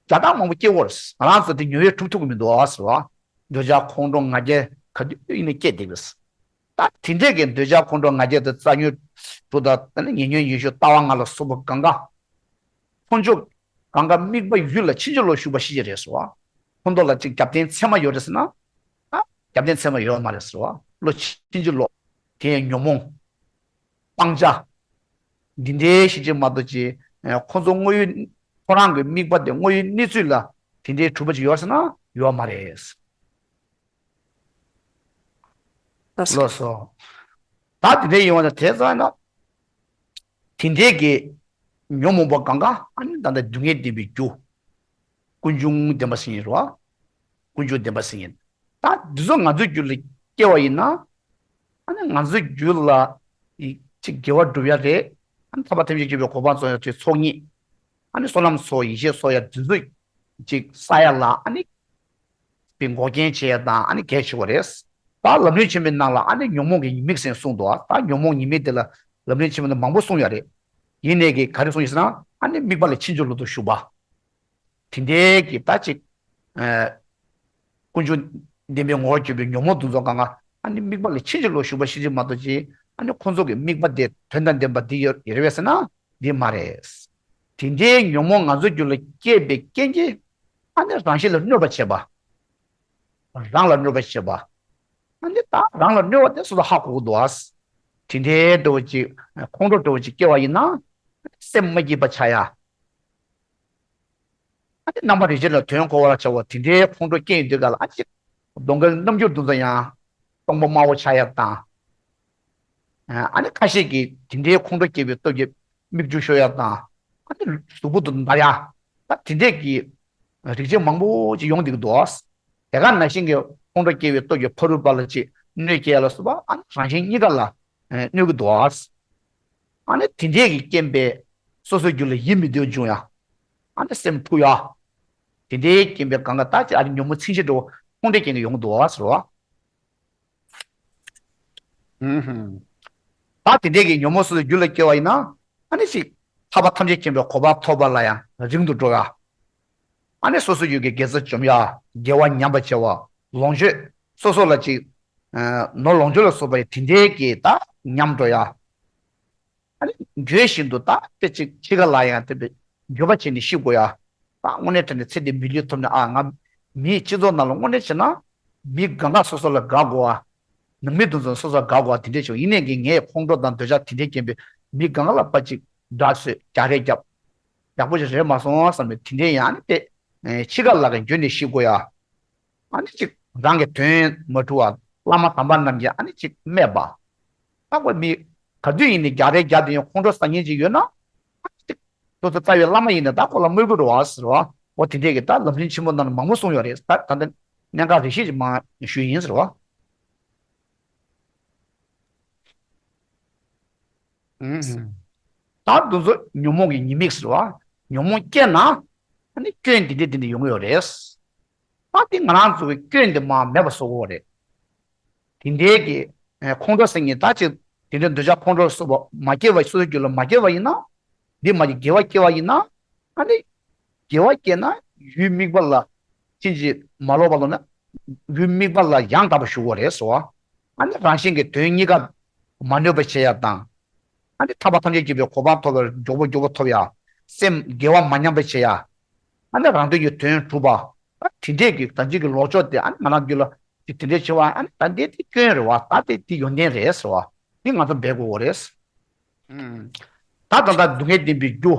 བརྒྱ་ཕྲག་མང་པོ་སྐྱེ་བོར་ང་རང་ཚོ་དེ་ཉོན་ཡོད་གྲུབ་ཐུབ་ཀྱི་མི་འདུག་ཨ་ཟེར་བ། འདོད་ཆགས་ཁོང་ཁྲོ་ང་རྒྱལ་ག་དུས་ཡིན་ནའི་སྐྱེ་བསྡད་ཀྱི་རེད། ད་དེ་འདྲས་ཀྱི་འདོད་ཆགས་ཁོང་ཁྲོ་ང་རྒྱལ་དེ་རྩ་ཉོན་དྲུག་དང་ཉེ་ཉོན་ཉེ་ཤོས་ལྟ་བ་ལྔ་ལ་སོགས་པ་གང་ག་ཁོང་ཚོ་གང་ག་དམིགས་པ་ཡུལ་ལ་ཕྱིན་ཅི་ལོག་ཞུགས་པ་ཤེས་ཀྱི་རེད་ཟེར་བ། ཁོང་ཚོ་ལ་ཅིག་རྒྱབ་རྟེན་ཚད་མ་ཡོད་རེད་ཟེར་ན། ཨ་རྒྱབ་རྟེན་ཚད་མ་ཡོད་མ་རེད་ཟེར་བ། བློ་ཕྱིན་ཅི་ལོག་དེ་ཡང་ཉོན་མོངས། སྤང་བྱ། འདི་འདྲའི་ཤེས་བྱེད་མ་གཏོགས་ཅིག་ཁོ་ཚོ་དངོས་ཡོད་ཁོ་རང་གི་དམིགས་པ་དེ་དངོས་ཡོད་གནས་ཚུལ་ལ་དེ་འདྲའི་གྲུབ་པ་ཅིག་ཡོད་ཟེར་ན་ཡོད་མ་རེད། ལགས་སོ། ལགས་སོ། ད་དེ་འདྲའི་ཡོང་བ་དང་དེ་ཙང་ན། དེ་འདྲའི་གི་ཉོན་མོངས་པ་གང་ག་ཨ་ནི་ད་ལྟ་སྡུག་བསྔལ་བདེན་པའི་རྒྱུ། ཀུན་འབྱུང་བདེན་པ་ཟེར་ཡིན་རོ། ཀུན་འབྱུང་བདེན་པ་ཟེར་ཡིན། ད་འདི་ཚོ་ང་ཚོའི་རྒྱུད་ལ་སྐྱེ་བ་ཡིན་ན། ཨ་ནི་ང་ཚོའི་རྒྱུད་ལ་ཅིག་དགེ་བ་སྒྲུབ་ཡ་རེད། ཨ་ནི་ཐར་པ་ཐམས་ཅད་མཁྱེན་པའི་གོ་འཕང་རྩོམ་ཡ་ཅིག་ཚོགས་གཉིས། ཨ་ནི་བསོད་ནམས་ཚོགས་ཡེ་ཤེས་ཚོགས་ཡ་འདི་ཚོ་ཅིག་བསགས་ཡ་ལ་ཨ་ནི་པའི་འགོག་རྐྱེན་བྱེད་ཡ་དང་ཨ་ནི་གལ་ཆེ་བ་རེད། ད་ལམ་རིམ་ཆེན་མོའི་ནང་ལ་ཨ་ནི་ཉོན་མོངས་ཀྱི་ཉེས་དམིགས་ཟེར་གསུངས་འདུག་ད་ཉོན་མོངས་ཉེས་དམིགས་དེ་ལ་ལམ་རིམ་ཆེན་མོ་ནང་མང་པོ་གསུངས་ཡོད་རེད། ཡིན་ནའི་གི་ག་རེ་གསུངས་ཡོད་ཟེར་ན། ཨ་ནི་དམིགས་པ་ལ་ཕྱིན་ཅི་ལོག་ཏུ་ཞུགས་པ། དེ་འདྲའི་གི་ད་ཅིག་ཀུན་འབྱུང་བདེན་པའི་ངོ་བོར་གྱུར་པའི་ཉོན་མོངས་དེ་ཚོ་གང་ག་ཨ་ནི་དམིགས་པ་ལ་ཕྱིན་ཅི་ལོག་ཞུགས་པ་ཤེས་ཀྱི་མ་གཏོགས་ཅིག་ཨ་ནི་ཁོང་ཚོ་གི་དམིགས་པ་དེ་དོན་དང་ལྡན་པ་འདི་ཡོད་རེད་པས་ཟེར་ན་འདི་མ་རེད། དེ་འདྲའི་ཉོན་མོངས་ང་ཚོའི་རྒྱུད་ལ་སྐྱེས་པའི་རྐྱེན་གྱིས་ཨ་ནི་རང་བཞིན་ལ་གནོད་པ་བྱེད་པ། རང་ལ་གནོད་པ་བྱེད་པ། ཨ་ནི་ད་རང་ལ་གནོད་པ་དེ་སོ་སོ་ཧ་གོ་གི་འདུག་ཨ། དེ་འདྲའི་འདྲ་བོ་ཅིག་ཁོང་ཁྲོ་འདྲ་བོ་ཅིག་སྐྱེ་བ་ཡིན་ན་སེམས་མ་སྐྱིད་པ་ཆགས་ཡ། ཨ་ནི་རྣམ་པ་རིག་བྱེད་ལ་དོན་གོ་བར་བྱ་བ་དེ་འདྲའི་ཁོང་ཁྲོ་སྐྱེ་ཡོང་དུས་ག་ལ་ཨ་ཅིག་གདོང་ཁའི་རྣམ་འགྱུར་དེ་ཚོ་ཡང་སྟོང་པ་དམར་པོ་ཆགས་ཡ་དང་། ཨ་ནི་ཁ་ཤས་ཀྱིས་དེ་འདྲའི་ཁོང་ཁྲོ་སྐྱེ་བའི་སྟོབས་ཀྱིས་མིག་ཆུ་ཤོར་ཡ་དང་། ཨ་ནི་གཟུགས་པོ་དེ་འདར་ཡ། ད་དེ་འདྲས་ཀྱི་རིག་བྱེད་མང་པོ་ཅིག་ཡོང་བསྡད་ཀྱི་འདུག་དེ་ག་ནང་བཞིན་གྱི་ཁོང་ཁྲོ་སྐྱེ་བའི་སྟོབས་ཀྱིས་ཕ་རོལ་པོ་ལ་ཅིག་གནོད་སྐྱེལ་ཡ་ལ་སོགས་པ་ཨ་ནི་རང་གཞན་གཉིས་ཀ་ལ་གནོད་ཀྱི་འདུག་ཨ་ནི་དེ་འདྲས་ཀྱི་རྐྱེན་པས་སོ་སོའི་རྒྱུད་ལ་ཡིད་མི་བདེ་བ་འབྱུང་ཡ། ཨ་ནི་སེམས་འཁྲུག་ཡ། དེ་འདྲའི་རྐྱེན་པས་གང་ག་ད་ཅི་ཨ་ནི་ཉོན་མོངས་ཚིམ་བྱེད་འགྲོ་ཁོང་ཁྲོའི་རྐྱེན་གྱིས་ཡོང་གི་འདུག་ཟེར་བ། ད་དེ་འདྲའི་གི་ཉོན་མོངས་སོ་སོའི་རྒྱུད་ལ་སྐྱེ་བ་ཡིན་ན་ཨ་ནི་ཅིག་ཐར་པ་ཐམས་ཅད་མཁྱེན་པའི་གོ་འཕང་ཐོབ་པ་ལ་ཡང་རིང་དུ་འགྲོ་ཡ། ཨ་ནི་སོ་སོའི་རྒྱུད་ཀྱི་དགེ་རྩ་འཇོམས་ཡ། དགེ་བ་ཉམས་པར་བྱ་བ། ལོངས་སྤྱོད་སོ་སོ་ལ་ཅིག་ནོར་ལོངས་སྤྱོད་ལ་སོགས་པ་ཡི་དེ་འདྲའི་གི་ད་ཉམས་འགྲོ་ཡ། ཨ་ནི་འགྱོད་བཞིན་དུ་ད་དཔེ་ཅིག་འཆི་ཁ་ལ་ཡང་དེ་འདྲའི་འགྱོད་པ་བྱས་ནས་ཤི་དགོས་ཡ། ད་དངོས་གནས་དྲང་གནས་ཚེ་འདི་མི་ལུས་ཐོབ་ནས་ཨ་ང་མིའི་སྤྱི་ཚོགས་ནང་ལ་དངོས་གནས་བྱས་ན་མི་གང་ག་སོ་སོ་ལ་དགའ་དགོས་ཨ། ནང་མི་དེ་ཚོ་སོ་སོ་ལ་དགའ་དགོས་ཨ་དེ་འདྲས་བྱུང་ཡིན་ནས་ཀྱི་ངས་ཁོང་ཁྲོ་དང་འདོད་ཆགས་དེ་འདྲས་སྐྱེན་པས་མི་གང་ག་ལ་ཕར་ཅིག་དགྲ་གསོད་རྒྱག་རེས་རྒྱབ། ཡག་པོ་ཞིག་རེད་མ་སོང་བསམ་པའི་དེ་འདྲས་ཡང་ཨ་ནི་དཔེ་འཆི་ཁ་ལ་གི་འགྱོད་ནས་ཤི་དགོས་ཡ། ཨ་ནི་ཅིག་རང་གི་དོན་མ་གྲུབ་པ་བླ་མ་དམ་པ་རྣམས་ཀྱིས་ཨ་ནི་ཅིག་སྨྲས་པ། ད་ཁོ་མི་ག་དུས་ཡིན་ནའི་རྒྱག་རེས་རྒྱག་དུས་ཡང་ཁོང་ཁྲོ་ཟ་མཁན་ཅིག་ཡོད་ན། ཨ་ནི་ཅིག་སོ་སོ་རྩ་བའི་བླ་མ་ཡིན་ནའི་ད་ཁོ་ལ་དམོད་བཀུར་རོགས་ཟེར་བ། འོ་དེ་འདྲས་ཀྱི་ད་ལམ་རིམ་ཆེན་མོ་ནང་ལ་མང་པོ་གསུངས་ཡོད་རེད། ད་ད་ལྟ་གནད་འགག་རེ་ཞིག་ཅིག་མར་ཞུས་ཡིན་ཟེར་བ། ད་འདི་ཚོ་ཉོན་མོངས་ཀྱི་ཉེས་དམིགས་ཟེར་བ། ཉོན་མོངས་སྐྱེས་ན་ཨ་ནི་སྐྱོན་འདི་འདྲས་འདི་འདྲས་ཡོང་གི་ཡོད་རེད། ད་དེ་ང་རང་ཚོ་གི་སྐྱོན་འདི་མར་མེད་པ་བཟོ་དགོས་རེད། དེ་འདྲའི་གི་ཁོང་ཁྲོ་ཟེར་མཁན་ད་ཅིག་དེ་འདྲའི་འདོད་ཆགས་ཁོང་ཁྲོ་སོགས་པ་མ་སྐྱེ་བ་སོ་སོའི་རྒྱུད་ལ་མ་སྐྱེ་བ་ཡིན་ན། འདི་མ་གི་དགེ་བ་སྐྱེ་བ་ཡིན་ན། ཨ་ནི་དགེ་བ་སྐྱེས་ན་ཡུལ་དམིགས་པ་ལ་ཕྱིན་ཅི་མ་ལོག་པ་ལ་ན་ཡུལ་དམིགས་པ་ལ་ཡང་དག་པར་ཞུགས་པ་རེད་ཟེར་བ། ཨ་ནི་རང་བཞིན་གྱི་དོན་གཉིས་ཀ་མ་གནོད་པ་བྱེད་ཡ་དང་། ཨ་ནི་ཐར་པ་ཐམས་ཅད་མཁྱེན་པའི་གོ་འཕང་ཐོབ་པར་མགྱོགས་པོ་མགྱོགས་པོ་ཐོབ་ཡ། སེམས་དགེ་བ་མ་ཉམས་པ་བྱེད་ཡ། ཨ་ནི་རང་དོན་གྱི་དོན་གྲུབ་པ། ཨ་དེ་འདྲས་ཀྱི་ད་ཅིག་གི་ལོག་ཕྱོགས་དེ་ཨ་ནི་ང་རང་རྒྱུད་ལ་དེ་དེ་འདྲས་བྱེད་པ་ཨ་ནི་ད་འདི་དེ་སྐྱོན་རེད་བ། ད་དེ་དེ་ཡོན་ཏན་རེད་ཟེར་བ། འདི་ང་ཚོ་འབད་དགོས་རེད། ད་ད་ལྟ་སྡུག་བསྔལ་བདེན་པའི་རྒྱུ།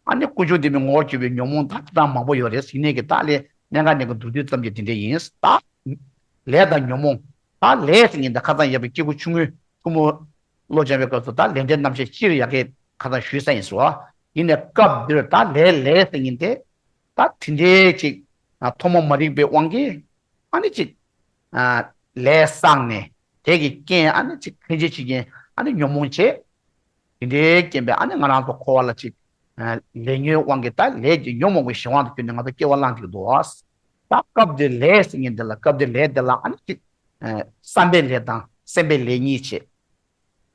ཨ་ནི་ཀུན་འབྱུང་བདེན་པའི་ངོ་བོར་གྱུར་པའི་ཉོན་མོངས་ད་ད་མང་པོ་ཡོད་རེད། ཡིན་ནའི་གི་ད་ལས་གནད་འགག་གནད་འགག་མདོར་བསྡུས་ཙམ་གྱིས་དེ་འདྲས་ཡིན། ད་ལས་དང་ཉོན་མོངས། ད་ལས་ཟེར་མཁན་ད་ཁ་སང་ཡབ་པའི་སྐྱེས་བུ་ཆུང་ངུའི་ཐུན་མོང་བློ་སྦྱང་བའི་སྐབས་སུ་ད་ལས་འབྲས་རྣམ་བཤད་སྤྱིར་ཡ་གི་ཁ་སང་ཞུས་ས་ཡིན་ཟེར་བ། ཡིན་ནའི་སྐབས་འདིར་ད་ལས་ལས་ཟེར་མཁན་དེ་ད་དེ་འདྲས་ཅིག་ཐོག་མ་མ་རིག་པའི་དབང་གིས་ཨ་ནི་ཅིག་ལས་བསགས་ནས་དེ་གི་རྐྱེན་ཨ་ནི་ཅིག་འཕེན་བྱེད་བྱེད་ཀྱིན་ཨ་ནི་ཉོན་མོངས་བྱེད། དེ་འདྲའི་རྐྱེན་པས་ཨ་ནི་ང་རང་ཚོ་འཁོར་བ་ལ་ཅིག་ལས་ཉོན་དབང་གིས་ད་ལས་ཀྱི་ཉོན་མོངས་པའི་གཞན་དབང་དུ་གྱུར་ནས་ང་ཚོ་སྐྱེ་བ་བླངས་ཀྱི་འདུག་ད་སྐབས་འདིར་ལས་ཟེར་མཁན་འདི་ལ་སྐབས་འདིར་ལས་འདི་ལ་ཨ་ནི་ཅིག་བསམ་པའི་ལས་དང་སེམས་པའི་ལས་གཉིས་བྱེད།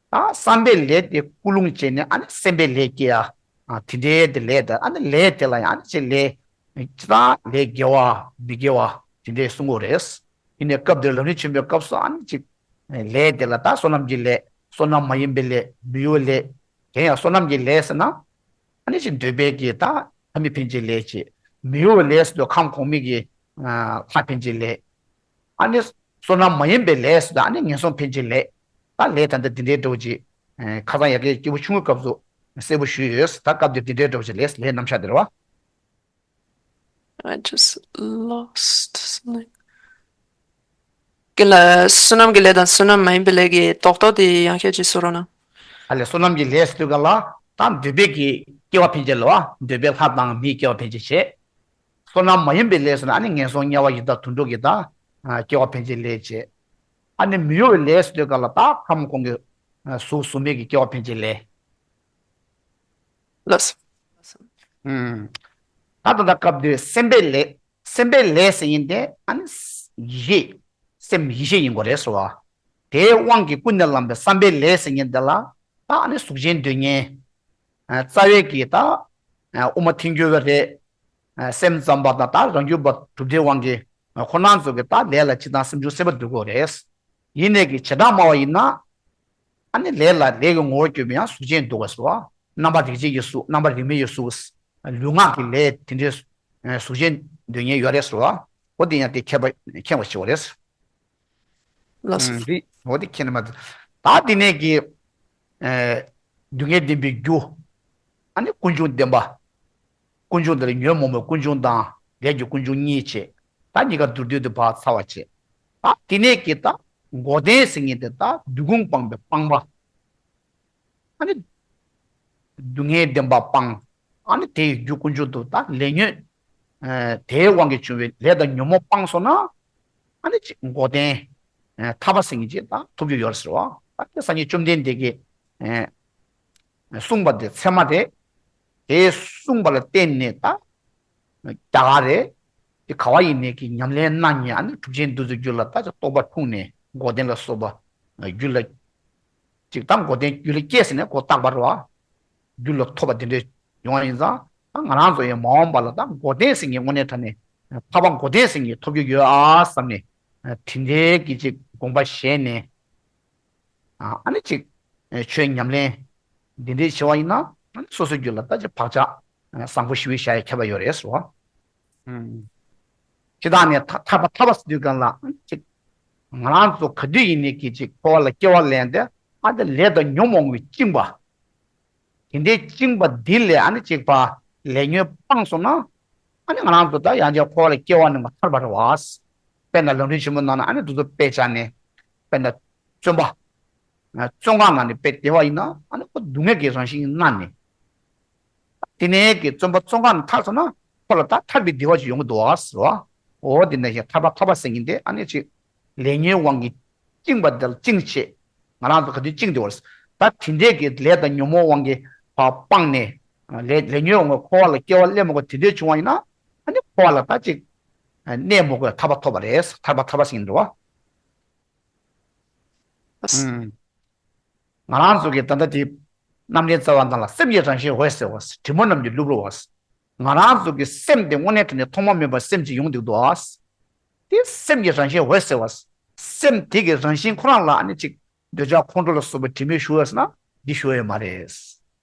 ད་བསམ་པའི་ལས་དེ་ཀུན་སློང་བྱས་ནས་ཨ་ནི་སེམས་པའི་ལས་སྐྱེ་ཡ། དེ་འདྲའི་དེ་ལས་དེ་ཨ་ནི་ལས་དེ་ལ་ཡང་ཨ་ནི་ཅིག་ལས་ཅི་ལྟར་ལས་དགེ་བ་མི་དགེ་བ་དེ་འདྲའི་གསུང་གི་རེད། ཡིན་ནའི་སྐབས་འདིར་ལམ་རིམ་ཆེན་པོའི་སྐབས་སུ་ཨ་ནི་ཅིག་ལས་དེ་ལ་ད་བསོད་ནམས་ཀྱི་ལས། བསོད་ནམས་མ་ཡིན་པའི་ལས། མི་གཡོ་བའི་ལས། དེ་ཡང་བསོད་ནམས་ཀྱི་ལས་ཟེར་ན་ཨ་ནི་ཅིག་འདོད་པའི་གི་ད་ལྷ་མི་འཕེན་བྱེད་ལས་བྱེད། མི་གཡོ་བའི་ལས་ཟེར་དུས་ཁམས་གོང་མའི་གི་ལྷ་འཕེན་བྱེད་ལས། ཨ་ནི་བསོད་ནམས་མ་ཡིན་པའི་ལས་ཟེར་དུས་ཨ་ནི་ངན་སོང་འཕེན་བྱེད་ལས། ད་ལས་ད་ལྟ་འདི་འདྲའི་འདྲ་བོ་ཅིག་ཁ་སང་ཡ་གི་སྐྱེས་བུ་ཆུང་ངུའི་སྐབས་སུ་གསལ་པོ་ཞུས་ཡོད། ད་སྐབས་འདིར་འདི་འདྲའི་འདྲ་བོ་ཅིག་ལས་ལས་རྣམ་གཞག་དེ་རེད་བ། I just lost something. གི་ལ་བསོད་ནམས་ཀྱི་ལས་དང་བསོད་ནམས་མ་ཡིན་པའི་ལས་ཀྱི་རྡོག་རྡོག་དེ་ཡང་བསྐྱར་ཅིག་གསུང་རོགས་གནང་། ཨ་ལས་བསོད་ནམས་ཀྱི་ལས་ཟེར་དུས་ག་ལ་ད་འདོད་པའི་གི་སྐྱེ་བ་འཕེན་བྱེད་ལ་བ། འདོད་པའི་ལྷ་དང་མིའི་སྐྱེ་བ་འཕེན་བྱེད་བྱེད། བསོད་ནམས་མ་ཡིན་པའི་ལས་ཟེར་ན་ཨ་ནི་ངན་སོང་དམྱལ་བ་ཡི་དྭགས་དུད་འགྲོ་གི་ད་སྐྱེ་བ་འཕེན་བྱེད་ལས་བྱེད། ཨ་ནི་མི་གཡོ་བའི་ལས་ཟེར་དུས་ག་ལ་ད་ཁམས་གོང་གི་གཟུགས་གཟུགས་མེད་ཀྱི་སྐྱེ་བ་འཕེན་བྱེད་ལས། ལགས་སོ། ད་ལྟ་ད་སྐབས་དུས་སེམས་པའི་ལས། སེམས་པའི་ལས་ཟེར་མཁན་དེ་ཨ་ནི་ཡེ་ཤེས། སེམས་ཡེ་ཤེས་ཡིན་དགོས་རེད་ཟེར་བ། དེའི་དབང་གིས་ཀུན་ནས་བསླངས་པའི་བསམ་པའི་ལས་ཟེར་མཁན་དེ་ལ་ད་ཨ་ནི་གཟུགས་ཅན་འདོད་མཁན། རྩ་བའི་གི་ད་དབུ་མ་ཐལ་འགྱུར་བ་རེད། སེམས་ཙམ་པ་དང་ད་རང་རྒྱུད་པ་གྲུབ་མཐའི་དབང་གིས་ཁོ་རང་ཚོ་གི་ད་ལས་ལ་སྤྱིར་བཏང་སེམས་བྱུང་སེམས་པ་འདོད་དགོས་རེད། ཡིན་ནའི་གི་བྱེ་བྲག་སྨྲ་བ་ཡིན་ན། ཨ་ནི་ལས་ལ་ལས་ཀྱི་ངོ་བོར་གྱུར་པའི་ཡང་གཟུགས་ཅན་འདོད་པ་ཟེར་བ། རྣམ་པ་རིགས་གཅིག་གི་གཟུགས། རྣམ་པ་རིས་མེད་ཀྱི་གཟུགས། ལུས་ངག་གི་ལས་དེ་འདྲའི་གཟུགས་ཅན་འདོད་མཁན་ཡོད་རེད་ཟེར་བ། འོ་དེ་ཡང་དེ་མཁྱེན་པ་མཁྱེན་པ་ཞིག་རེད། ལགས་སོ། འདི་འོ་དེ་མཁྱེན་ནས་མ་ད་དེ་ནས་ཀྱི་སྡུག་བསྔལ་བདེན་པའི་རྒྱུ། ཨ་ནི་ཀུན་འབྱུང་བདེན་པ། ཀུན་འབྱུང་དེ་ལ་ཉོན་མོངས་པའི་ཀུན་འབྱུང་དང་ལས་ཀྱི་ཀུན་འབྱུང་གཉིས་བྱས། ད་གཉིས་ཀ་མདོར་བསྡུས་ཏེ་ཕར་ཚར་བ་བྱས། ད་དེ་ནས་ཀྱི་ད་འགོག་བདེན་ཟེར་མཁན་དེ་ད་འདོད་ཀུན་སྤངས་པའི་སྤངས་པ། ཨ་ནི་སྡུག་བསྔལ་བདེན་པ་སྤངས། ཨ་ནི་དེ་ཡི་རྒྱུ་ཀུན་འབྱུང་དུ་ད་ལས་ཉོན། དེའི་དབང་གིས་བྱུང་བའི་ལས་དང་ཉོན་མོངས་སྤངས་སོང་ན། ཨ་ནི་ཅིག་འགོག་བདེན། ཐར་པ་ཟེར་མཁན་ཅིག་ད་ཐོབ་རྒྱུ་ཡོད་ཟེར་བ། ད་དེ་སངས་རྒྱས་བཅོམ་ལྡན་འདས་ཀྱིས་གསུངས་པ་དེ་ཚད་མ་རེད། དེ་གསུངས་པ་ལ་བརྟེན་ནས་ད་རྒྱ་གར་རེད། དེ་ག་བ་ཡིན་ནས་ཀྱི་ཉམས་ལེན་གནང་མཁན་ཨ་ནི་གྲུབ་ཆེན་འདི་ཚོའི་རྒྱུད་ལ་ད་ཅིག་རྟོགས་པ་འཁྲུངས་ནས་འགོག་བདེན་ལ་སོགས་པ་རྒྱུད་ལ། ཅིག་ད་འགོག་བདེན་རྒྱུད་ལ་སྐྱེས་ཟིན་ནས་ཁོ་རྟག་པར་བ། རྒྱུད་ལ་ཐོབ་པ་དེ་འདྲའི་ཡོང་བ་ཡིན་ཙང་ད་ང་རང་ཚོ་ཡང་མ་འོངས་པ་ལ་ད་འགོག་བདེན་ཟེར་མཁན་དངོས་གནས་དྲང་གནས་ཐར་པ་འགོག་བདེན་ཟེར་མཁན་ཐོབ་རྒྱུ་ཡོད་ཨ་བསམ་ནས་དེ་འདྲའི་གི་ཅིག་དགོངས་པ་བཞེས་ནས། ཨ་ནི་ཅིག་ཆོས་ཉམས་ལེན་འདི་འདྲའི་བྱེད་པ་ཡིན་ན་ཨ་ནི་སོ་སོའི་རྒྱུད་ལ་ད་ཅིག་བག་ཆགས་བཟང་པོ་ཞེ་པོ་བཞག་ཡ་ཁྱད་པར་ཡོད་རེད་ཟེར་བ། ཅི་ལྟར་ནས་ཐ་ཐར་པ་ཐར་པ་ཟེར་དུས་གང་ལ་ཅིག་ང་རང་ཚོ་ག་དུས་ཡིན་ནས་ཀྱི་ཅིག་འཁོར་བ་ལ་སྐྱེ་བ་ལེན་ཏེ་ཨ་ནི་ལས་དང་ཉོན་མོངས་པའི་བཅིངས་པ། དེ་འདྲའི་བཅིངས་པ་འདི་ལས་ཨ་ནི་ཅིག་པ་ལས་ཉོན་སྤངས་སོང་ན། ཨ་ནི་ང་རང་ཚོ་ད་ཡང་བསྐྱར་འཁོར་བ་ལ་སྐྱེ་བ་ནས་མ་ཐར་པ་རེད་བ། དཔེར་ན་ལམ་རིམ་ཆེན་མོའི་ནང་ན་ཨ་ནི་འདི་ཚོ་དཔེ་བྱས་ནས་དཔེར་ན་བཙོན་པ། བཙོན་ཁང་ནང་ནས་དཔེ་བསྡད་པ་ཡིན་ན་ཨ་ནི་ཁོ་སྡུག་བསྔལ་གྱི་རང་བཞིན་མནར་ནས། དེ་ནས་ཀྱི་བཙོན་པ་བཙོན་ཁང་ནས་ཐར་སོང་ན་ཁོ་ལ་ད་ཐར་པའི་བདེ་བ་ཅིག་ཡོང་གི་འདུག་ཟེར་བ། འོ་དེ་ནས་ཀྱི་ཐར་པ་ཐར་པ་ཟེར་མཁན་དེ་ཨ་ནི་ཅིག་ལས་ཉོན་དབང་གིས་བཅིངས་པ་དེ་ལ་བཅིངས་བྱས། ང་རང་ཚོ་ག་དུས་བཅིངས་བསྡད་པ་རེད། ད་དེ་འདྲས་ཀྱི་ལས་དང་ཉོན་མོངས་དབང་གིས་ཕར་སྤངས་ནས་ལས་ལས་ཉོན་དབང་གིས་འཁོར་བ་ལ་སྐྱེ་བ་ལེན་མི་དགོས་དེ་འདྲས་བྱུང་བ་ཡིན་ན་ཨ་ནི་འཁོར་བ་ལ་ད་ཅིག་གནས་མི་དགོས་ཐར་པ་ཐོབ་པ་རེད། ཐར་པ་ཐར་པ་ཟེར་མཁན་འདུག་བ། ཨ་ང་རང་ཚོ་གི་ད་ལྟ་དེ་རྣམ་འདྲེན་རྩ་བ་ནང་ལ་སེམས་ཀྱི་རང་བཞིན་འོད་གསལ་བ། དྲི་མ་རྣམས་ཀྱི་གློ་བུར་བ། ང་རང་ཚོ་གི་སེམས་དེ་དངོས་གནས་དྲང་གནས་ཐོག་མ་མེད་པར་སེམས་ཅིག་ཡོང་བསྡད་འདུག་བ། དེ་སེམས་ཀྱི་རང་བཞིན་འོད་གསལ་བ། སེམས་དེ་གི་རང་བཞིན་ཁོ་རང་ལ་ཨ་ནི་ཅིག་འདོད་ཆགས་ཁོང་ཁྲོ་ལ་སོགས་པའི་དྲི་མས་ཞུ་ཡོད་ཟེར་ན་འདི་ཞུ་ཡོད་མ་རེད།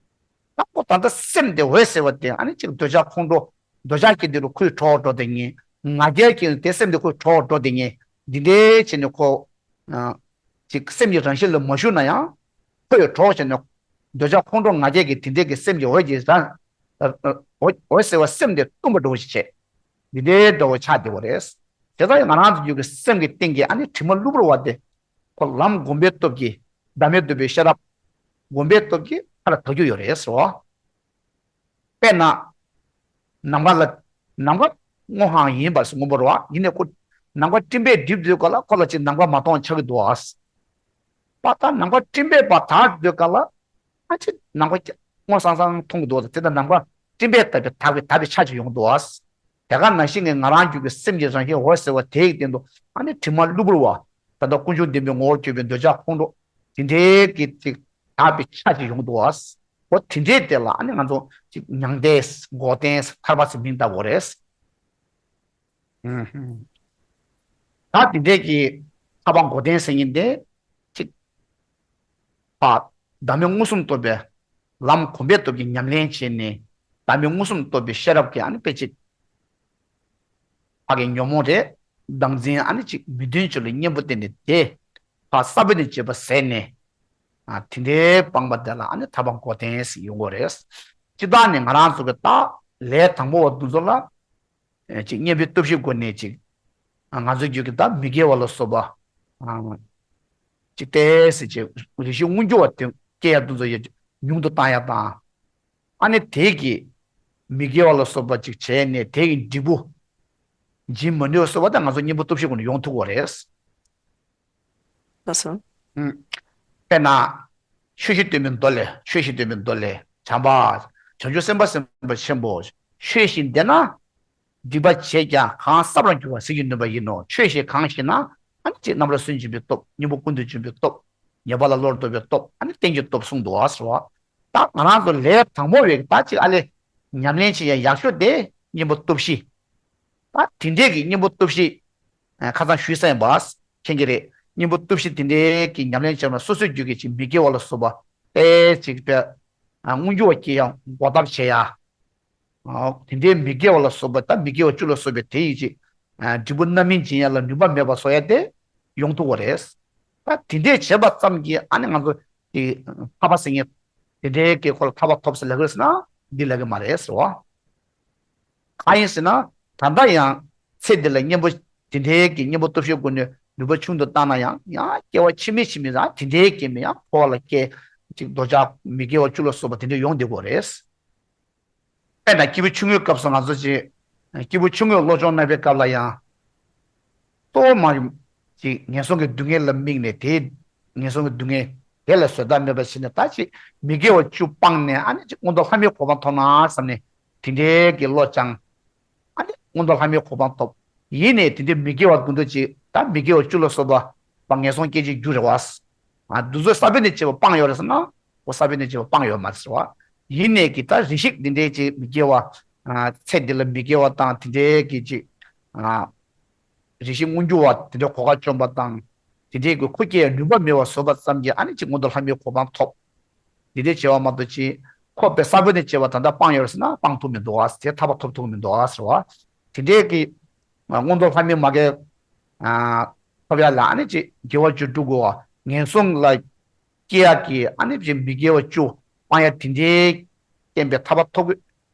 ད་ཁོ་ད་ལྟ་སེམས་དེ་འོད་གསལ་བ་དེ་ཨ་ནི་ཅིག་འདོད་ཆགས་ཁོང་ཁྲོ། འདོད་ཆགས་སྐྱེས་དུས་ལ་ཁོའི་གྲོགས་འགྲོ་བསྡད་མཁན། ང་རྒྱལ་སྐྱེས་དུས་སེམས་དེ་ཁོའི་གྲོགས་འགྲོ་བསྡད་མཁན། འདི་འདྲའི་བྱས་ནས་ཁོ། ཅིག་སེམས་ཀྱི་རང་བཞིན་ལ་མ་ཞུགས་ན་ཡང་། ཁོ་ཡི་གྲོགས་བྱས་ནས། འདོད་ཆགས་ཁོང་ཁྲོ་ང་རྒྱལ་གྱི་དེ་འདྲའི་གི་སེམས་ཀྱི་འོད་ཀྱི་རང་། འོད་འོད་གསལ་བ་སེམས་དེ་གཏུམ་པ་འདྲ་བོ་ཞིག་བྱས། འདི་འདྲའི་འདྲ་བོ་ཆགས་བསྡད་པ་རེད། དེ་ལྟར་ང་རང་ཚོ་རྒྱུད་ཀྱི་སེམས་ཀྱི་སྟེང་གི་ཨ་ནི་དྲི་མ་གློ་བུར་བ་དེ། ཁོ་ལམ་སྒོམ་པའི་སྟོབས་ཀྱིས་བདག་མེད་རྟོགས་པའི་ཤེས་རབ། སྒོམ་པའི་སྟོབས་ཀྱིས་ཕར་ལ་དག་རྒྱུ་ཡོད་རེད་ཟེར་བ། དཔེར་ན། ནམ་མཁའ་ལ། ནམ་མཁའ་སྔོ་ཧང་ཡིན་པ་སྔོན་པོ་རེད་བ། ཡིན་ནའི་ཁོ། ནམ་མཁའ་སྤྲིན་པས་བསྒྲིབས་དུས་སྐབས་ལ་ཁོ་ལ་ཅིག་ནམ་མཁའ་མ་མཐོང་ཆགས་ཀྱི་འདུག་བ། པ་ད་ནམ་མཁའ་སྤྲིན་པས་ཕར་དག་དུས་སྐབས་ལ། ཨ་ཅེ་ནམ་མཁའ་སྔོ་སང་སང་མཐོང་གི་འདུག་བ། དེ་ལྟར་ནམ་མཁའ་སྤྲིན་པས་དག་པའི་དག་པའི་དག་པའི་ཆ་ཅིག་ཡོང་གི་འདུག་བ། དེ་ག་ནང་བཞིན་གྱི་ང་རང་རྒྱུད་ཀྱི་སེམས་ཀྱི་རང་བཞིན་འོད་གསལ་བ་དེའི་སྟེང་དུ་ཨ་ནི་དྲི་མ་གློ་བུར་བ། ད་ལྟ་ཀུན་འབྱུང་བདེན་པའི་ངོ་བོར་གྱུར་པའི་འདོད་ཆགས་ཁོང་ཁྲོ། དེ་འདྲའི་གི་ཅིག་དག་པའི་ཆ་ཅིག་ཡོང་གི་འདུག་བ། འོ་དེ་འདྲའི་དེ་ལ་ཨ་ནི་ང་ཚོ་ཅིག་མྱང་འདས་འགོག་བདེན་ཐར་པ་ཟེར་མིང་བཏགས་པ་རེད། ད་དེ་འདྲའི་གི་ཐར་པ་འགོག་བདེན་ཟེར་མཁན་དེ་ཅིག་ཕ། བདག་མེད་མངོན་སུམ་རྟོགས་པའི་ལམ་གོམས་པའི་སྟོབས་ཀྱིས་ཉམས་ལེན་བྱས་ནས་བདག་མེད་མངོན་སུམ་རྟོགས་པའི་ཤེས་རབ་ཀྱིས་ཨ་ནི་དཔེ་ཅིག་ཕ་གི་ཉོན་མོངས་རེད། བདག་འཛིན་ཨ་ནི་ཅིག་མི་མཐུན་ཕྱོགས་ལ་གཉེན་པོ་བསྟེན་ནས་དེ། ཕ་ས་བོན་ནས་བྱེད་པ་ཟད་ནས། ཨ་དེ་འདྲའི་སྤངས་པ་དེ་ལ་ཨ་ནི་ཐར་པ་འགོག་བདེན་ཟེར་ཡོང་གི་རེད། སྤྱིར་བཏང་ནས་ང་རང་ཚོ་གི་ད་ལས་དང་པོ་བ་འདི་ཚོ་ལ། ཅིག་གཉེན་པོའི་སྟོབས་བཞིའི་སྒོ་ནས་ཅིག་ང་ཚོའི་རྒྱུད་ཀྱི་ད་མི་དགེ་བ་ལ་སོགས་པ། ཅིག་ཏོག་ཙམ་ཅིག་རེ་ཞིག་མངོན་གྱུར་བ་དེ་སྐྱེ་ཡ་འདི་ཚོ་ཡ་ཉུང་དུ་བཏང་ཡ་དང་། ཨ་ནི་དེ་གི་མི་དགེ་བ་ལ་སོགས་པ་ཅིག་བྱས་ནས་དེ་གི་འབྲས་བུ་འབྱིན་མ་ནུས་པ་སོགས་པ་དེ་ང་ཚོ་གཉེན་པོ་སྟོབས་བཞིའི་སྒོ་ནས་ཡོང་ཐུབ་ཀྱི་རེད། ལགས་སོ། ཨུམ། དཔེར་ན། ཆོས་བཞི་སྟོན་པའི་མདོ་ལས། ཆོས་བཞི་སྟོན་པའི་མདོ་ལས། བྱམས་པ། བྱང་ཆུབ་སེམས་དཔའ་སེམས་དཔའ་ཆེན་པོ། ཆོས་བཞི་ལྡན་ན། སྡིག་པ་བྱས་ཀྱང་གང་བསགས་པར་འགྱུར་བ་ཟིལ་གྱིས་གནོན་པ་ཡིན་ནོ། ཆོས་བཞི་གང་ཞེ་ན། ཨ་ནི་ཅིག་རྣམ་པར་སུན་འབྱིན་པའི་སྟོབས། གཉེན་པོ་ཀུན་ཏུ་འབྱིན་པའི་སྟོབས། ཉེས་པ་ལ་བློར་ལྡོག་པའི་སྟོབས། ཨ་ནི་རྟེན་གྱི་སྟོབས་གསུངས་འདུག་བ་ཟེར་བ། ད་ང་རང་ཚོ་ལས་དང་པོ་བའི་ད་ཅིག་ཨ་ལས་ཉམས་ལེན་བྱེད་ཡ་ཡག་ཤོས་དེ་གཉེན་པོ་སྟོབས་བཞི། ད་དེ་འདྲས་ཀྱི་གཉེན་པོ་སྟོབས་བཞི། ཁ་སང་ཞུས་ས་ཡིན་པ། མཁྱེན་གྱི་རེད། གཉེན་པོ་སྟོབས་བཞི་དེ་འདྲས་ཀྱི་ཉམས་ལེན་བྱས་ན་སོ་སོའི་རྒྱུད་ཀྱི་ཅིག་མི་དགེ་བ་ལ་སོགས་པ། དཔེ་ཅིག་དཔེ། མངོན་གྱུར་བ་སྐྱེ་ཡ་འགོག་ཐབས་བྱེད་ཡ། དེ་འདྲའི་མི་དགེ་བ་ལ་སོགས་པ་ད་མི་དགེ་བ་བཅུ་ལ་སོགས་པའི་དེ་ཡི་ཅིག་འབྲས་བུ་རྣམ་སྨིན་འབྱིན་ཡ་ལ་ནུས་པ་མེད་པ་བཟོ་ཡ་དེ་ཡོང་ཐུབ་པ་རེད། ད་དེ་འདྲས་བྱས་པ་ཙམ་གྱིས་ཨ་ནི་ང་ཚོ་དེ་ཐར་པ་ཟེར་མཁན་དེ་འདྲའི་གི་ཁོ་ལ་ཐར་པ་ཐོབ་ཟེར་ལབ་ཀྱི་རེད་ཟེར་ན་འདི་ལབ་ཀྱི་མ་རེད་ཟེར་བ། གང་ཡིན་ཟེར་ན་ད་ལྟ་ཡང་ཚེ་འདི་ལ་གཉེན་པོ་དེ་འདྲའི་གི་གཉེན་པོ་སྟོབས་ཤུགས་ཀུན་ནས་ནུས་པ་ཆུང་དུ་བཏང་ན་ཡང་ཡང་སྐྱེ་བ་ཕྱི་མའི་ཕྱི་མའི་རང་དེ་འདྲའི་གི་མི་ཡང་འཁོར་བ་ལ་སྐྱེ་ཅིག་འདོད་ཆགས་མི་དགེ་བ་བཅུ་ལ་སོགས་པ་དེ་འདྲ་ཡོང་བསྡད་དགོས་རེད། དཔེར་ན་སྐྱེས་བུ་ཆུང་ངུའི་སྐབས་སུ་ང་ཚོ་ཅིག་སྐྱེས་བུ་ཆུང་ངུའི་བློ་སྦྱོང་གནང་བའི་སྐབས་ལ་ཡང་གཙོ་བོ་མ་ཅིག་ངན་སོང་གི་སྡུག་བསྔལ་ལ་དམིགས་ནས་དེའི་ངན་སོང་གི་སྡུག་བསྔལ་དེ་ལ་བཟོད་ཐབས་མེད་པ་བྱས་ནས་ད་ཅིག་མི་དགེ་བ་བཅུ་སྤངས་ནས་ཨ་ནི་ཅིག་མངོན་མཐོ་ལྷ་མིའི་གོ་འཕང་ཐོབ་ན་བསམ་ནས་དེ་འདྲའི་གི་བློ་བཅངས། ཨ་ནི་མངོན་མཐོ་ལྷ་མིའི་གོ་འཕང་ཐོབ། ཡིན་ནའི་དེ་འདྲའི་མི་དགེ་བ་ཀུན་ཏུ་ཅིག་ད་མི་དགེ་བ་བཅུ་ལ་སོགས་པ་པ་ངན་སོང་སྐྱེ་བྱེད་རྒྱུ་རེད་བ། ཨ་འདི་ཚོ་ས་བོན་ནས་སྐྱེས་པ་སྤངས་ཡོད་རེད་ཟེར་ན་ཁོ་ས་བོན་ནས་སྐྱེས་པ་སྤངས་ཡོད་མ་རེད་ཟེར་བ། ཡིན་ནའི་གི་ད་རེ་ཞིག་འདི་འདྲའི་ཅིག་མི་དགེ་བ། ཨ་ཚེ་འདི་ལ་མི་དགེ་བ་དང་དེ་འདྲའི་གི་ཅིག་ཨ་རེ་ཞིག་མངོན་གྱུར་བ་དེ་འདྲའི་གོ་སྐབས་བཅོམ་པ་དང་། དེ་འདྲའི་གི་ཁོ་སྐྱེ་ཡ་ནུས་པ་མེད་པ་བཟོས་པ་ཙམ་གྱིས་ཨ་ནི་ཅིག་མངོན་མཐོ་ལྷ་མིའི་གོ་འཕང་ཐོབ། འདི་འདྲའི་བྱས་པ་མ་གཏོགས་ཅིག་ཁོ་པའི་ས་བོན་ནས་སྐྱེས་པ་ད་ལྟ་སྤངས་ཡོད་རེད་ཟེར་ན་སྤང་ཐུབ་མི་འདུག་ཨ། དེ་ཐར་པ་ཐོབ་ཐུབ་མི་འདུག་ཨ་ཟེར་བ། དེ་འདྲའི་གི་མངོན་མཐོ་ལྷ་མིའི་མ་གི་ཐོབ་ཡ་ལ་ཨ་ནི་ཅིག་དགེ་བ་བཅུ་སྒྲུབ་དགོས་པ། ངན་སོང་ལ་སྐྱེ་ཡ་གི་ཨ་ནི་ཅིག་མི་དགེ་བ་བཅུ་སྤང་ཡ་དེ་འདྲའི་རྐྱེན་པས་ཐར་པ་ཐོབ་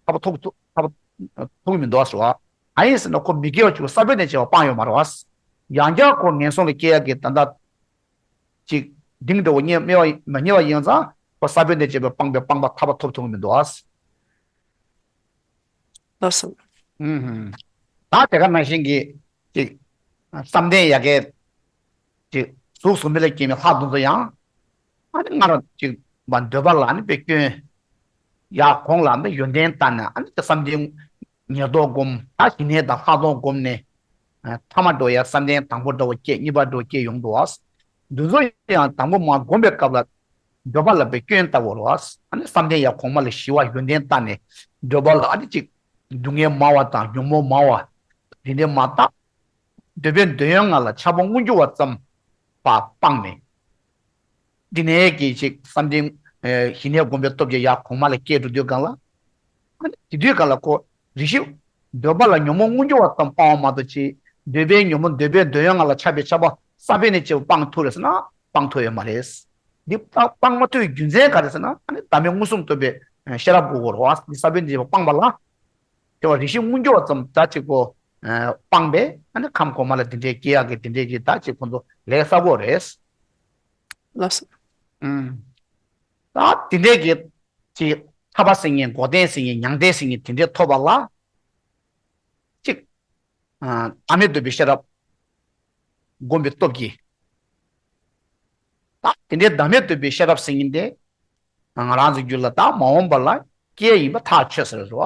ཐར་པ་ཐོབ་ཐོབ་ཐར་པ་ཐོབ་ཀྱི་མི་འདུག་ཟེར་བ། གང་ཡིན་ཟེར་ན་ཁོ་མི་དགེ་བ་བཅུ་ས་བོན་ནས་སྐྱེས་པ་སྤངས་ཡོད་མ་རེད་བ། ཡང་བསྐྱར་ཁོ་ངན་སོང་ལ་སྐྱེ་ཡ་གི་ད་ལྟ་ཅིག་གདེང་འདྲ་བོ་རྙེད་མེད་པ་མ་རྙེད་པ་ཡིན་ཙང་ཁོ་ས་བོན་ནས་སྐྱེས་པ་སྤངས་པའི་སྤངས་པ་ཐར་པ་ཐོབ་ཐུབ་ཀྱི་མི་འདུག་ཨ། ལགས་སོ། ཨུམ། ད་དེ་ག་ནང་བཞིན་གྱི་ཅིག་བསམ་གཏན་ཡ་གི་ཅིག་གཟུགས་གཟུགས་མེད་ལ་སྐྱེས་པའི་ལྷ་དེ་ཚོ་ཡང་ཨ་ནི་སྔར་ཅིག་མ་འདོད་པ་ལ་ཨ་ནི་དཔེ་སྐྱོན། ཡར་གོང་ལ་ཨ་ནི་ཡོན་ཏན་བཏང་ནས་ཨ་ནི་ཅིག་བསམ་གཏན་ཉེར་བསྡོགས་སྒོམ། ད་ཞི་གནས་དང་ལྷག་མཐོང་སྒོམ་ནས་ཐ་མ་འགྲོ་ཡ་བསམ་གཏན་དང་པོ་འདྲ་བོ་སྐྱེ། གཉིས་པ་འདྲ་བོ་སྐྱེ་ཡོང་འདུག་བ། འདི་ཚོ་ཡང་དང་པོ་མ་བསྒོམས་པའི་སྐབས་ལ་འདོད་པ་ལ་དཔེ་སྐྱོན་བཏགས་པ་རེད་བ། ཨ་ནི་བསམ་གཏན་ཡར་གོང་མ་ལ་ཞི་བ་ཡོན་ཏན་བཏང་ནས་འདོད་པ་ལ་ཨ་ནི་ཅིག་སྡུག་བསྔལ་མང་བ་དང་ཉོན་མོངས་མང་བ་དེ་འདྲའི་མ་བཏགས། འདོད་པའི་འདོད་ཡོན་ལྔ་ལ་ཆགས་པ་མངོན་གྱུར་བ་ཙམ་པ་སྤངས་ནས། འདི་ནས་ཀྱི་ཅིག་བསམ་གཏན་ཞི་གནས་སྒོམ་པའི་སྟོབས་ཀྱིས་ཡར་གོང་མ་ལ་སྐྱེས་འགྲོ་དུས་གང་ལ། ཨ་ནི་དེ་དུས་གང་ལ་ཁོ་རེ་ཞིག་འདོད་པ་ལ་ཉོན་མོངས་མངོན་གྱུར་བ་ཙམ་སྤང་བ་མ་གཏོགས་ཅིག་འདོད་པའི་ཉོན་མོངས་འདོད་པའི་འདོད་ཡོན་ལྔ་ལ་ཆགས་པའི་ཆགས་པ་ས་བོན་ནས་སྐྱེས་པ་སྤང་ཐུབ་རེད་ཟེར་ན་སྤང་ཐུབ་ཡོད་མ་རེད། འདི་སྤང་སྤང་མ་ཐུབ་པའི་རྒྱུ་མཚན་ག་རེ་ཟེར་ན་ཨ་ནི་བདག་མེད་མངོན་སུམ་རྟོགས་པའི་ཤེས་རབ་དགོས་ཀྱི་རེད་བ། འདི་ས་བོན་ནས་སྐྱེས་པ་སྤངས་པ་ལ། དེ་བ་རེ་ཞིག་མངོན་གྱུར་བ་ཙམ་ད་ཅིག་གོ། སྤངས་པས་ཨ་ནི་ཁམས་གོང་མ་ལ་དེ་འདྲའི་སྐྱེ་ཡག་གི་དེ་འདྲའི་གི་ད་ཅིག་ཁོང་ཚོ་ལས་བསགས་དགོས་རེད། ལགས་སོ། ཨུམ། ད་དེ་འདྲའི་གི་ཅིག་ཐར་པ་ཟེར་མཁན་འགོག་བདེན་ཟེར་མཁན་མྱང་འདས་ཟེར་མཁན་དེ་འདྲའི་ཐོབ་པ་ལ་ཅིག་བདག་མེད་རྟོགས་པའི་ཤེས་རབ་བསྒོམ་པའི་སྟོབས་ཀྱིས། ད་དེ་འདྲའི་བདག་མེད་རྟོགས་པའི་ཤེས་རབ་ཟེར་མཁན་དེ་ང་རང་ཚོའི་རྒྱུད་ལ་ད་མ་འོངས་པ་ལ་སྐྱེ་ཡིན་པ་ཐག་ཆོད་ཟེར་རེད་བ།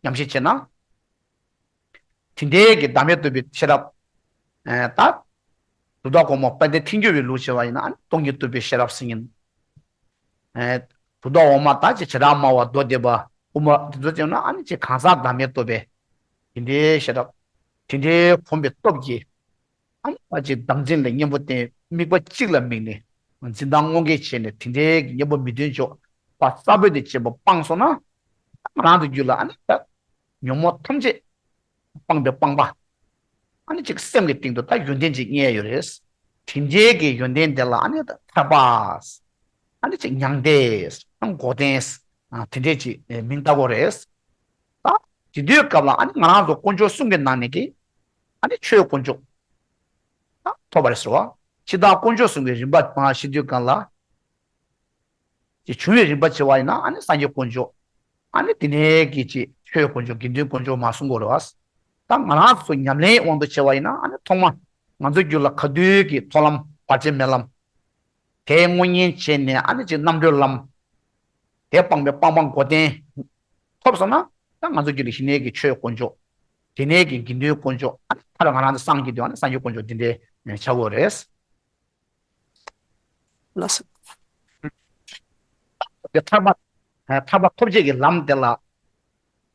ཉམས་ཞིབ་བྱས་ན། དེ་འདྲའི་གི་བདག་མེད་རྟོགས་པའི་ཤེས་རབ། ད་གྲུབ་མཐའ་གོང་མ་དཔལ་ལྡན་ཐལ་འགྱུར་བའི་ལུགས་བྱས་པ་ཡིན་ན་ཨ་ནི་སྟོང་ཉིད་རྟོགས་པའི་ཤེས་རབ་ཟེར་མཁན། གྲུབ་མཐའ་འོག་མ་ད་ཅིག་བྱེ་བྲག་སྨྲ་བ་མདོ་སྡེ་པ་དབུ་མ་དེ་ཚོ་བྱས་ན་ཨ་ནི་ཅིག་གང་ཟག་བདག་མེད་རྟོགས་པའི་དེ་འདྲའི་ཤེས་རབ། དེ་འདྲའི་གོམས་པའི་སྟོབས་ཀྱིས། ཨ་ནི་ཕར་ཅིག་བདག་འཛིན་ལ་གཉེན་པོ་བསྟེན་དམིགས་པ་གཅིག་ལ་དམིགས་ནས་འཛིན་སྟངས་དངོས་འགལ་བྱས་ནས་དེ་འདྲའི་གི་གཉེན་པོ་མི་མཐུན་ཕྱོགས་པ་ས་བོན་ནས་སྐྱེས་པ་སྤངས་སོང་ན། ང་རང་ཚོའི་རྒྱུད་ལ་ཨ་ནི་ད་ཉོན་མོངས་ཐམས་ཅད་སྤངས་པའི་སྤངས་པ། ཨ་ནི་ཅིག་སེམས་ཀྱི་སྟེང་དུ་ད་ཡོན་ཏན་ཅིག་རྙེད་ཡོད་རེད། དེ་འདྲའི་གི་ཡོན་ཏན་དེ་ལ་ཨ་ནི་ད་ཐར་པ། ཨ་ནི་ཅིག་མྱང་འདས། འགོག་བདེན། དེ་འདྲའི་ཅིག་མིང་བཏགས་དགོས་རེད། ད་དེ་དུས་སྐབས་ལ་ཨ་ནི་ང་རང་ཚོ་དཀོན་མཆོག་གསུམ་གྱི་ནང་ནས་ཀྱི་ཨ་ནི་ཆོས་དཀོན་མཆོག་ད་ཐོབ་པ་རེད་ཟེར་བ། ཕྱི་དང་དཀོན་མཆོག་གསུམ་གྱི་རིམ་པ་མར་ཤེས་དུས་སྒང་ལ། ཅིག་བྱུང་བའི་རིམ་པ་བྱས་པ་ཡིན་ན་ཨ་ནི་སངས་རྒྱས་དཀོན་མཆོག་ཨ་ནི་དེ་ནས་ཀྱི་ཅིག་ཆོས་དཀོན་མཆོག་དགེ་འདུན་དཀོན་མཆོག་མར་གསུང་དགོས་རེད་བ། ད་ང་རང་ཚོ་ཉམས་ལེན་དབང་དུ་བྱས་པ་ཡིན་ན་ཨ་ནི་ཐོག་མ་ང་ཚོ་རྒྱུད་ལ་ག་དུས་ཀྱི་མཐོང་ལམ་བར་ཆད་མེད་ལམ། དེ་དངོས་གཉེན་བྱས་ནས་ཨ་ནི་ཅིག་རྣམ་གྲོལ་ལམ། དེ་སྤངས་པའི་སྤངས་པ་འགོག་བདེན་ཐོབ་སོང་ན་ད་ང་ཚོ་རྒྱུད་ལ་ཞི་གནས་ཀྱི་ཆོས་དཀོན་མཆོག་དེ་ནས་ཀྱི་དགེ་འདུན་དཀོན་མཆོག་ཨ་ནི་མཐར་ང་རང་ཚོ་སངས་རྒྱས་དུས་ཨ་ནི་སངས་རྒྱས་དཀོན་མཆོག་དེ་འདྲའི་ཆགས་དགོས་རེད། ལགས་སོ། དེ་ཐར་པ། ཐར་པ་ཐོབ་བྱེད་ཀྱི་ལམ་དེ་ལ།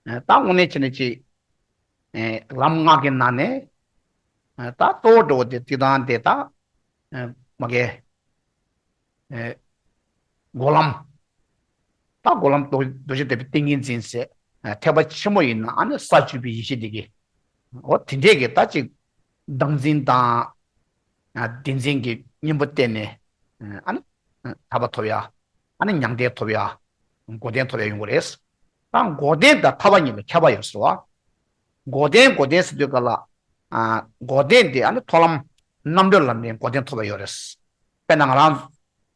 ད་དངོས་གནས་བྱས་ན་ཅིག་ལམ་ལྔ་གི་ནང་ནས། ད་གཙོ་བོ་འགྲོ་བ་དེ་ཏི་ཏང་དེ་ད། མ་གེ། འགོག་ལམ། ད་འགོག་ལམ་རྡོ་རྗེ་ཐེག་པའི་ཏིང་ངེ་འཛིན་ཟེར། ཐེག་པ་ཆེན་པོ་ཡིན་ན་ཨ་ནི་ས་བཅུ་པའི་ཡེ་ཤེས་དེ་གི། འོ་དེ་འདྲས་ཀྱི་ད་ཅིག་བདག་འཛིན་དང་། བདེན་འཛིན་གྱི་གཉེན་པོ་བསྟེན་ནས། ཨ་ནི་ཐར་པ་ཐོབ་ཡ། ཨ་ནི་མྱང་འདས་ཐོབ་ཡ། འགོག་བདེན་ཐོབ་ཡ་ཡོང་གི་རེད། ད་འགོག་བདེན་དང་ཐར་པ་གཉིས་ལ་ཁྱད་པར་ཡོད་ཟེར་བ། འགོག་བདེན་འགོག་བདེན་ཟེར་དུས་ག་ལ། འགོག་བདེན་དེ་ཨ་ནི་མཐོང་ལམ་རྣམ་གྲོལ་ལམ་ནས་འགོག་བདེན་ཐོབ་ཡ་ཡོད་རེད། དཔེར་ན་ང་རང་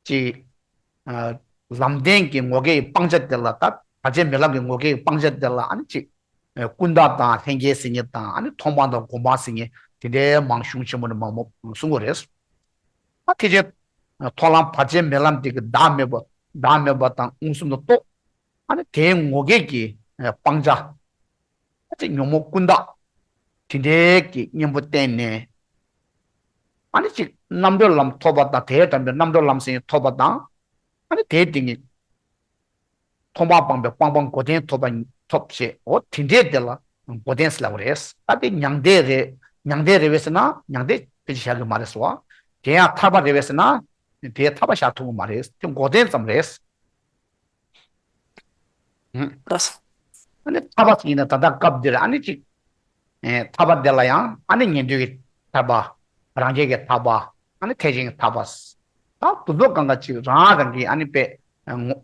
ཅིག་ལམ་བདེན་གྱི་ངོ་སྐལ་གྱི་སྤང་བྱ་དེ་ལ་ད་བར་ཆད་མེད་ལམ་གྱི་ངོ་སྐལ་གྱི་སྤང་བྱ་དེ་ལ་ཨ་ནི་ཅིག་ཀུན་བརྟགས་དང་ལྷན་སྐྱེས་ཟེར་མཁན་དང་ཨ་ནི་མཐོང་སྤང་དང་སྒོམ་སྤང་ཟེར་མཁན་དེ་འདྲའི་མང་གཞུང་ཆེན་མོ་ནས་མང་པོ་གསུང་གི་རེད། ད་དེ་རྗེས་མཐོང་ལམ་བར་ཆད་མེད་ལམ་དེ་གི་བདག་མེད་པ་བདག་མེད་པ་དང་མངོན་སུམ་དུ་རྟོགས། ཨ་ནི་དེའི་ངོ་སྐལ་གྱི་སྤང་བྱ། ཨ་ཅེ་ཉོན་མོངས་ཀུན་བརྟགས། དེ་འདྲའི་གི་གཉེན་པོ་བསྟེན་ནས། ཨ་ནི་ཅིག་རྣམ་གྲོལ་ལམ་ཐོབ་པ་དང་དེའི་འགྲམ་པའི་རྣམ་གྲོལ་ལམ་ཟེར་ཐོབ་པ་དང་། ཨ་ནི་དེའི་སྟེང་གི་མཐོང་སྤང་སྤངས་པའི་སྤང་སྤང་འགོག་བདེན་ཐོབ་པ་ཐོབ་ཞེས་འོ་དེ་འདྲའི་དེ་ལ་འགོག་བདེན་ཟེར་ལབ་པ་རེད། ད་དེ་མྱང་འདས་རེད། མྱང་འདས་རེད་པས་ཟེར་ན་མྱང་འདས་ཕལ་ཆེར་བཞག་གི་མ་རེད་ཟེར་བ། དེ་ཡང་ཐར་པ་རེད་པས་ཟེར་ན་དེ་ཐར་པ་བཞག་ཐུབ་ཀྱི་མ་རེད། དེ་འགོག་བདེན་ཙམ་རེད། ལགས་སོ། ཨ་ནི་ཐར་པ་ཟེར་ཡིན་ན་ད་ལྟ་སྐབས་འདིར་ཨ་ནི་ཅིག་ཨེ་ཐར་པ་དེ་ལ་ཡང་ཨ་ནི་ཉན་ཐོས་ཀྱི་ཐར་པ། རང་རྒྱལ་གྱི་ཐར་པ། ཨ་ནི་ཐེག་ཆེན་གྱི་ཐར་པ། ད་དེ་ཚོ་གང་ག་ཅིག་རང་རང་གི་ཨ་ནི་དཔེ་ངོ་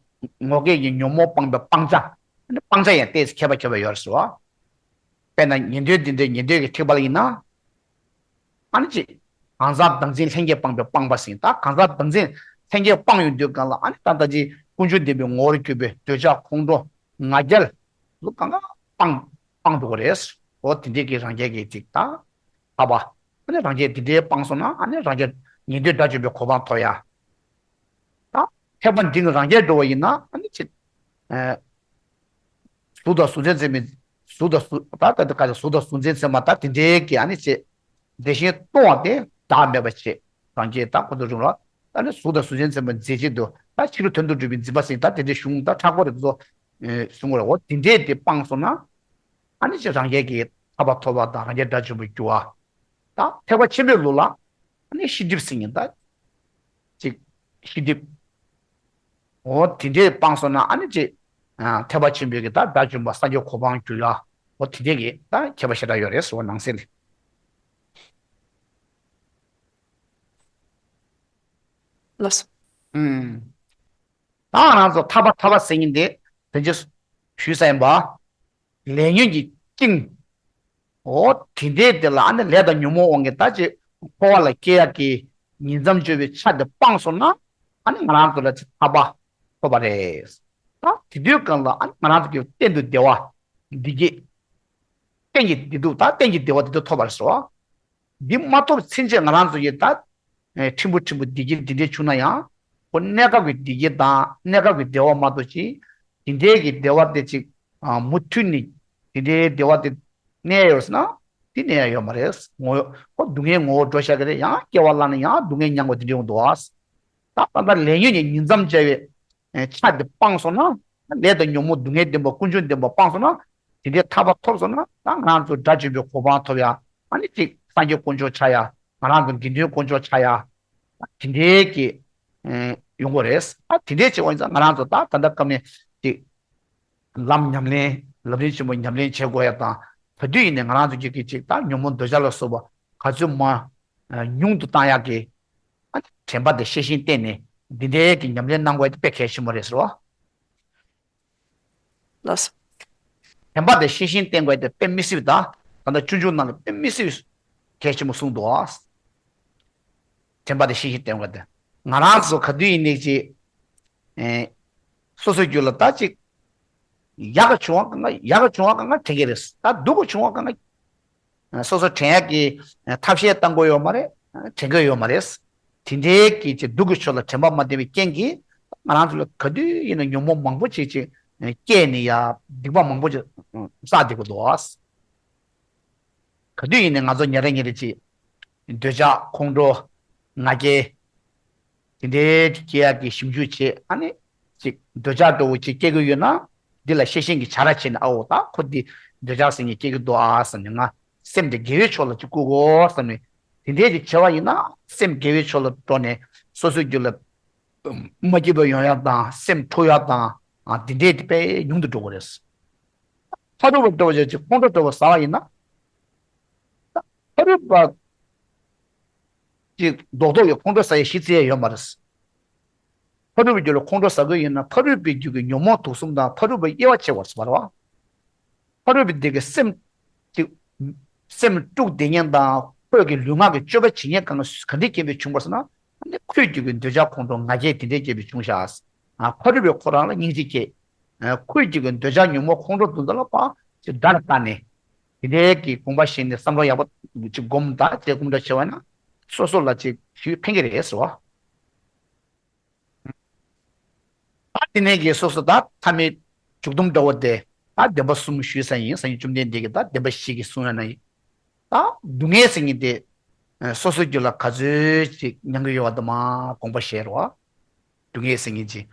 ངོ་སྐལ་གྱི་ཉོན་མོངས་སྤངས་པའི་སྤང་བྱ། ཨ་ནི་སྤང་བྱ་ཡང་ཏོག་ཙམ་ཁྱད་པར་ཁྱད་པར་ཡོད་རེད་ཟེར་བ། དཔེར་ན་ཉན་ཐོས་འདི་འདྲའི་ཉན་ཐོས་ཀྱི་ཐེག་པ་ལ་ཡིན་ན། ཨ་ནི་ཅིག་གང་ཟག་བདག་འཛིན་ལྷན་སྐྱེས་སྤངས་པའི་སྤངས་པ་ཟེར། ད་གང་ཟག་བདག་འཛིན་ལྷན་སྐྱེས་སྤངས་ཡོང་དུས་གང་ལ་ཨ་ནི་ད་ལྟ་ཅིག་ཀུན་འབྱུང་བདེན་པའི་ངོ་བོར་གྱུར་པའི་འདོད་ཆགས་ཁོང་ཁྲོ་ང་རྒྱལ་ལུགས་གང་ག་སྤངས་སྤངས་འགྲོ་གི་རེད། འོ་དེ་འདྲའི་གི་རང་རྒྱལ་གྱི་ཅིག་ད་ཐར་པ། ཨ་ནི་རང་རྒྱལ་དེ་འདྲའི་སྤངས་སོང་ན་ཨ་ནི་རང་རྒྱལ་ཉན་ཐོས་དགྲ་བཅོམ་པའི་གོ་འཕང་ཐོབ་ཡ། ད་ཐེག་པ་འདི་ནི་རང་རྒྱལ་འགྲོ་བ་ཡིན་ན་ཨ་ནི་ཅིག་ཨ་གཟུགས་དང་གཟུགས་ཅན་ཚད་མའི་གཟུགས་དང་གཟུགས་ད་ལྟ་དེ་ག་ཚོད་གཟུགས་དང་གཟུགས་ཅན་ཚད་མ་ད་དེ་འདྲའི་གི་ཨ་ནི་ཅིག་བདེ་ཞིང་སྟོང་བ་དེ་བདག་མེད་པ་བྱེད་རང་རྒྱལ་ད་ཁོ་ཚོ་རུང་ལ་ཨ་ནི་གཟུགས་དང་གཟུགས་ཅན་ཚད་མ་མཛེས་བྱེད་དུ་ད་ཕྱི་རོལ་དོན་དུ་གྲུབ་པའི་འཛིན་པ་ཟེར་ད་དེ་འདྲའི་གཞུང་ད་མཁྲེགས་པོ་རེ་ཚོ་གསུང་གི་རེད། འོ་དེ་འདྲའི་དེ་སྤངས་སོང་ན་ཨ་ནི་ཅིག་རང་རྒྱལ་གྱི་ཐར་པ་ཐོབ་པ་དང་རང་རྒྱལ་དགྲ་བཅོམ་པར་འགྱུར་བ་ད་ཐེག་པ་ཆེན་པོའི་ལུགས་ལ་ཨ་ནི་ཤེས་སྒྲིབ་ཟེར་མཁན་ད། ཅིག་ཤེས་སྒྲིབ། འོ་དེ་འདྲས་སྤངས་སོང་ན་ཨ་ནི་ཅིག་ཨ་ཐེག་པ་ཆེན་པོའི་གི་ད་དགྲ་བཅོམ་པ་སངས་རྒྱས་གོ་འཕང་འགྱུར་ཡ། འོ་དེ་འདྲས་གི་ད་ཁྱད་པར་ཞེ་དྲག་ཡོད་རེད་ཟེར་བ་ནང་གསེས་ལས། ལགས་སོ། ཨུམ། ད་ང་རང་ཚོ་ཐར་པ་ཐར་པ་ཟེར་མཁན་དེ་དོན་ཆེ་ཞུས་ས་ཡིན་པ། ལས་ཉོན་གྱི་དཀྱིལ། འོ་དེ་འདྲའི་དེ་ལ་ཨ་ནི་ལས་དང་ཉོན་མོངས་དབང་གིས་ད་ཅིག་འཁོར་བ་ལ་སྐྱེ་ཡག་གི་ཉིང་མཚམས་སྦྱོར་བའི་ཆ་དེ་སྤངས་སོང་ན་ཨ་ནི་ང་རང་ཚོ་ལ་ཅིག་ཐར་པ་ཐོབ་པ་རེད། ད་དེ་དུས་གང་ལ་ཨ་ནི་ང་རང་ཚོ་གི་གཏན་དུ་བདེ་བ་བདེ་སྐྱིད། གཏན་གྱི་བདེ་སྡུག་ད་གཏན་གྱི་བདེ་བ་དེ་ཚོ་ཐོབ་པ་རེད་ཟེར་བ། འདི་མ་ཐོབ་ཚུན་ཆད་ང་རང་ཚོ་ཡི་ད། ཨེ་ཕྲན་བུ་ཕྲན་བུ་བདེ་སྐྱིད་འདི་འདྲའི་བྱུང་ན་ཡང་། ཁོ་གནས་སྐབས་ཀྱི་བདེ་སྐྱིད་དང་གནས་སྐབས་ཀྱི་བདེ་བ་མ་གཏོགས་ཅིག་དེ་འདྲའི་གི་བདེ་བ་དེ་ཅིག་ཨ་མུ་མཐུད་ནས་དེ་འདྲའི་བདེ་བ་དེ་གནས་ཡོད་ཟེར་ན། དེ་གནས་ཡ་ཡོད་མ་རེད། ངོ་ཁོ་སྡུག་བསྔལ་ངོ་བོ་འགྲོ་བཞག་གི་རེད། ཡང་སྐྱེ་བ་བླངས་ནས་ཡང་སྡུག་བསྔལ་མྱང་དགོས་དེ་འདྲའི་ཡོང་འདུག་ཨ། ད་ད་ལྟ་ལས་ཉོན་གྱི་ཉིང་མཚམས་སྦྱར་བའི་ཆ་དེ་སྤངས་སོང་ན། ལས་དང་ཉོན་མོངས་སྡུག་བསྔལ་བདེན་པ་ཀུན་འབྱུང་བདེན་པ་སྤངས་སོང་ན། དེ་འདྲའི་ཐར་པ་ཐོབ་སོང་ན་ད་ང་རང་ཚོ་དགྲ་བཅོམ་པའི་གོ་འཕང་ཐོབ་ཡ། ཨ་ནི་ཅིག་སངས་རྒྱས་དཀོན་མཆོག་ཆགས་ཡ། ང་རང་ཚོ་དགེ་འདུན་དཀོན་མཆོག་ཆགས་ཡ། དེ་འདྲའི་གི་ཨེ་ཡོང་གི་རེད། ཨ་དེ་འདྲའི་བྱེད་པ་ཡིན་ཙང་ང་རང་ཚོ་ད་ད་ལྟ་སྐབས་ནས་ཅིག་ལམ་ཉམས་ལེན་ལམ་རིམ་ཆེན་མོ་ཉམས་ལེན་བྱེད་དགོས་ཡ་དང་། ག་དུས་ཡིན་ནའི་ང་རང་ཚོ་གི་གི་ཅིག་ད་ཉོན་མོངས་འདོད་ཆགས་ལ་སོགས་པ་ག་ཚོད་མ་ཉུང་དུ་བཏང་ཡག་གི་ཨ་དྲན་པ་དེ་ཤེས་བཞིན་བསྟེན་ནས་འདི་འདྲའི་གི་ཉམས་ལེན་གནང་དགོས་ཡ་དེ་དཔེ་གལ་ཆེན་པོ་རེད་ཟེར་བ། ལགས་སོ། དྲན་པ་དེ་ཤེས་བཞིན་བསྟེན་དགོས་དེ་དཔེ་མི་སྲིད་པ་དང་། ད་ལྟ་སྤྱོད་འཇུག་ནང་ལ་དཔེ་མི་སྲིད་པའི་གལ་ཆེན་པོ་གསུངས་འདུག་ཨ། དྲན་པ་དེ་ཤེས་བཞིན་བསྟེན་དགོས་དེ། ང་རང་ཚོ་ག་དུས་ཡིན་ནའི་ཅིག་ཨེ། སོ་སོའི་རྒྱུད་ལ་ད་ཅིག་ཡག་ག་བྱུང་བ་གང་ག་ཡག་ག་བྱུང་བ་གང་ག་དྲན་གྱི་རེད། ད་སྡུག་ག་བྱུང་བ་གང་ག་སོ་སོ་དྲན་ཡག་གི་ཐབས་ཤེས་བཏང་དགོས་ཡོད་མ་རེད། དྲན་གྱི་ཡོད་མ་རེད། དེ་འདྲའི་གི་ཅིག་སྡུག་གི་ཕྱོགས་ལ་དྲན་པ་མ་བསྟེན་པའི་རྐྱེན་གྱིས་ང་རང་ཚོ་ལ་ག་དུས་ཡིན་ན་ཉོན་མོངས་མང་པོ་ཅིག་ཅིག་སྐྱེས་ནས་ཡ་སྡིག་པ་མང་པོ་ཅིག་བསགས་བསྡད་དགོས་འདུག་ཨ། ག་དུས་ཡིན་ནའི་ང་ཚོ་ཉིན་རེ་ཉིན་རེ་ཅིག་འདོད་ཆགས་ཁོང་ཁྲོ་ང་རྒྱལ། དེ་འདྲའི་སྐྱེ་ཡག་གི་ཞིབ་འཇུག་བྱེད། ཨ་ནི་ཅིག་འདོད་ཆགས་འདྲ་བོ་ཅིག་སྐྱེ་གི་ཡོད་ན་འདི་ལ་ཤེས་བཞིན་གྱི་བྱ་ར་བྱས་ནས་ཨ་འོ་ད་ཁོ་འདི་འདོད་ཆགས་ཟེར་མཁན་སྐྱེ་གི་འདུག་ཨ་བསམ་ནས་ང་སེམས་དེ་དགེ་བའི་ཕྱོགས་ལ་ཅིག་བཀུག་དགོས་བསམ་ནས། དེ་འདྲའི་ཅིག་བྱས་པ་ཡིན་ན་སེམས་དགེ་བའི་ཕྱོགས་ལ་འགྲོ་ནས་སོ་སོའི་རྒྱུད་ལ་མ་སྐྱིད་པ་ཡོང་ཡག་དང་སེམས་འཁྲུག་ཡག་དང་། ཨ་དེ་འདྲའི་དེ་དཔེ་ཉུང་དུ་འགྲོ་གི་རེད། ཕ་རོལ་པོ་འདྲ་བོ་ཅིག་ཁོང་ཁྲོ་འདྲ་བོ་ཟ་བ་ཡིན་ན། ད་ཕ་རོལ་པོ་ཅིག་རྡོག་རྡོག་གི་ཁོང་ཁྲོ་ཟ་ཡའི་གཞི་བརྩི་ཡ་ཡོད་མ་རེད། ཕ་རོལ་པོའི་རྒྱུད་ལ་ཁོང་ཁྲོ་ཟ་དགོས་ཡིན་ན་ཕ་རོལ་པོའི་རྒྱུད་ཀྱི་ཉོན་མོངས་དུག་གསུམ་དང་ཕ་རོལ་པོའི་དབྱེ་བ་ཕྱེ་བར་བར་བ། ཕ་རོལ་པོའི་འདི་གི་སེམས་ཀྱི་སེམས་དཀྲུགས་བསྡད་མཁན་དང་ཁོས་ཀྱི་ལུས་ངག་གི་སྤྱོད་པ་བྱེད་མཁན་གང་ག་འདྲས་སྐྱེས་པའི་བྱུང་བར་སོང་ན། ཨ་ནི་ཁོའི་རྒྱུད་ཀྱི་འདོད་ཆགས་ཁོང་ཁྲོ་ང་རྒྱལ་དེ་འདྲས་སྐྱེས་པའི་བྱུང་ཤག་ཨ་ཕ་རོལ་པོའི་ཁོ་རང་ལ་སྙིང་རྗེ་སྐྱེས། ཨ་ཁོའི་རྒྱུད་ཀྱི་འདོད་ཆགས་ཉོན་མོངས་ཁོང་ཁྲོ་འདུག་འདི་ལ་ཕར་ཅིག་དགྲར་བལྟས་ནས། དེ་འདྲའི་གི་དགོངས་པ་བཞེས་ནས་བསམ་བློ་ཡག་པོ་ཅིག་སྒོམ་དང་དེ་སྒོམ་འདྲ་བྱས་པ་ན་སོ་སོ་ལ་ཅིག་ཞུ་ཕན་གྱི་རེད་ཟེར་བ། ད་དེ་ནས་ཀྱི་སོ་སོ་ད་ཐ་མའི་མཇུག་སྡོམ་འདྲ་བོ་དེ། ད་བདེན་པ་གསུམ་ཞུས་ས་ཡིན། སངས་རྒྱས་བཅོམ་ལྡན་འདས་ཀྱིས་ད་བདེན་པ་བཞི་གི་གསུང་ཡ་ན་ཡིན། ད་སྡུག་བསྔལ་ཟེར་མཁན་དེ་སོ་སོའི་རྒྱུད་ལ་ག་ཚོད་ཅིག་མྱང་གི་ཡོད་པ་དེ་མར་དགོངས་པ་བཞེས་རོགས། སྡུག་བསྔལ་ཟེར་མཁན་ཅིག་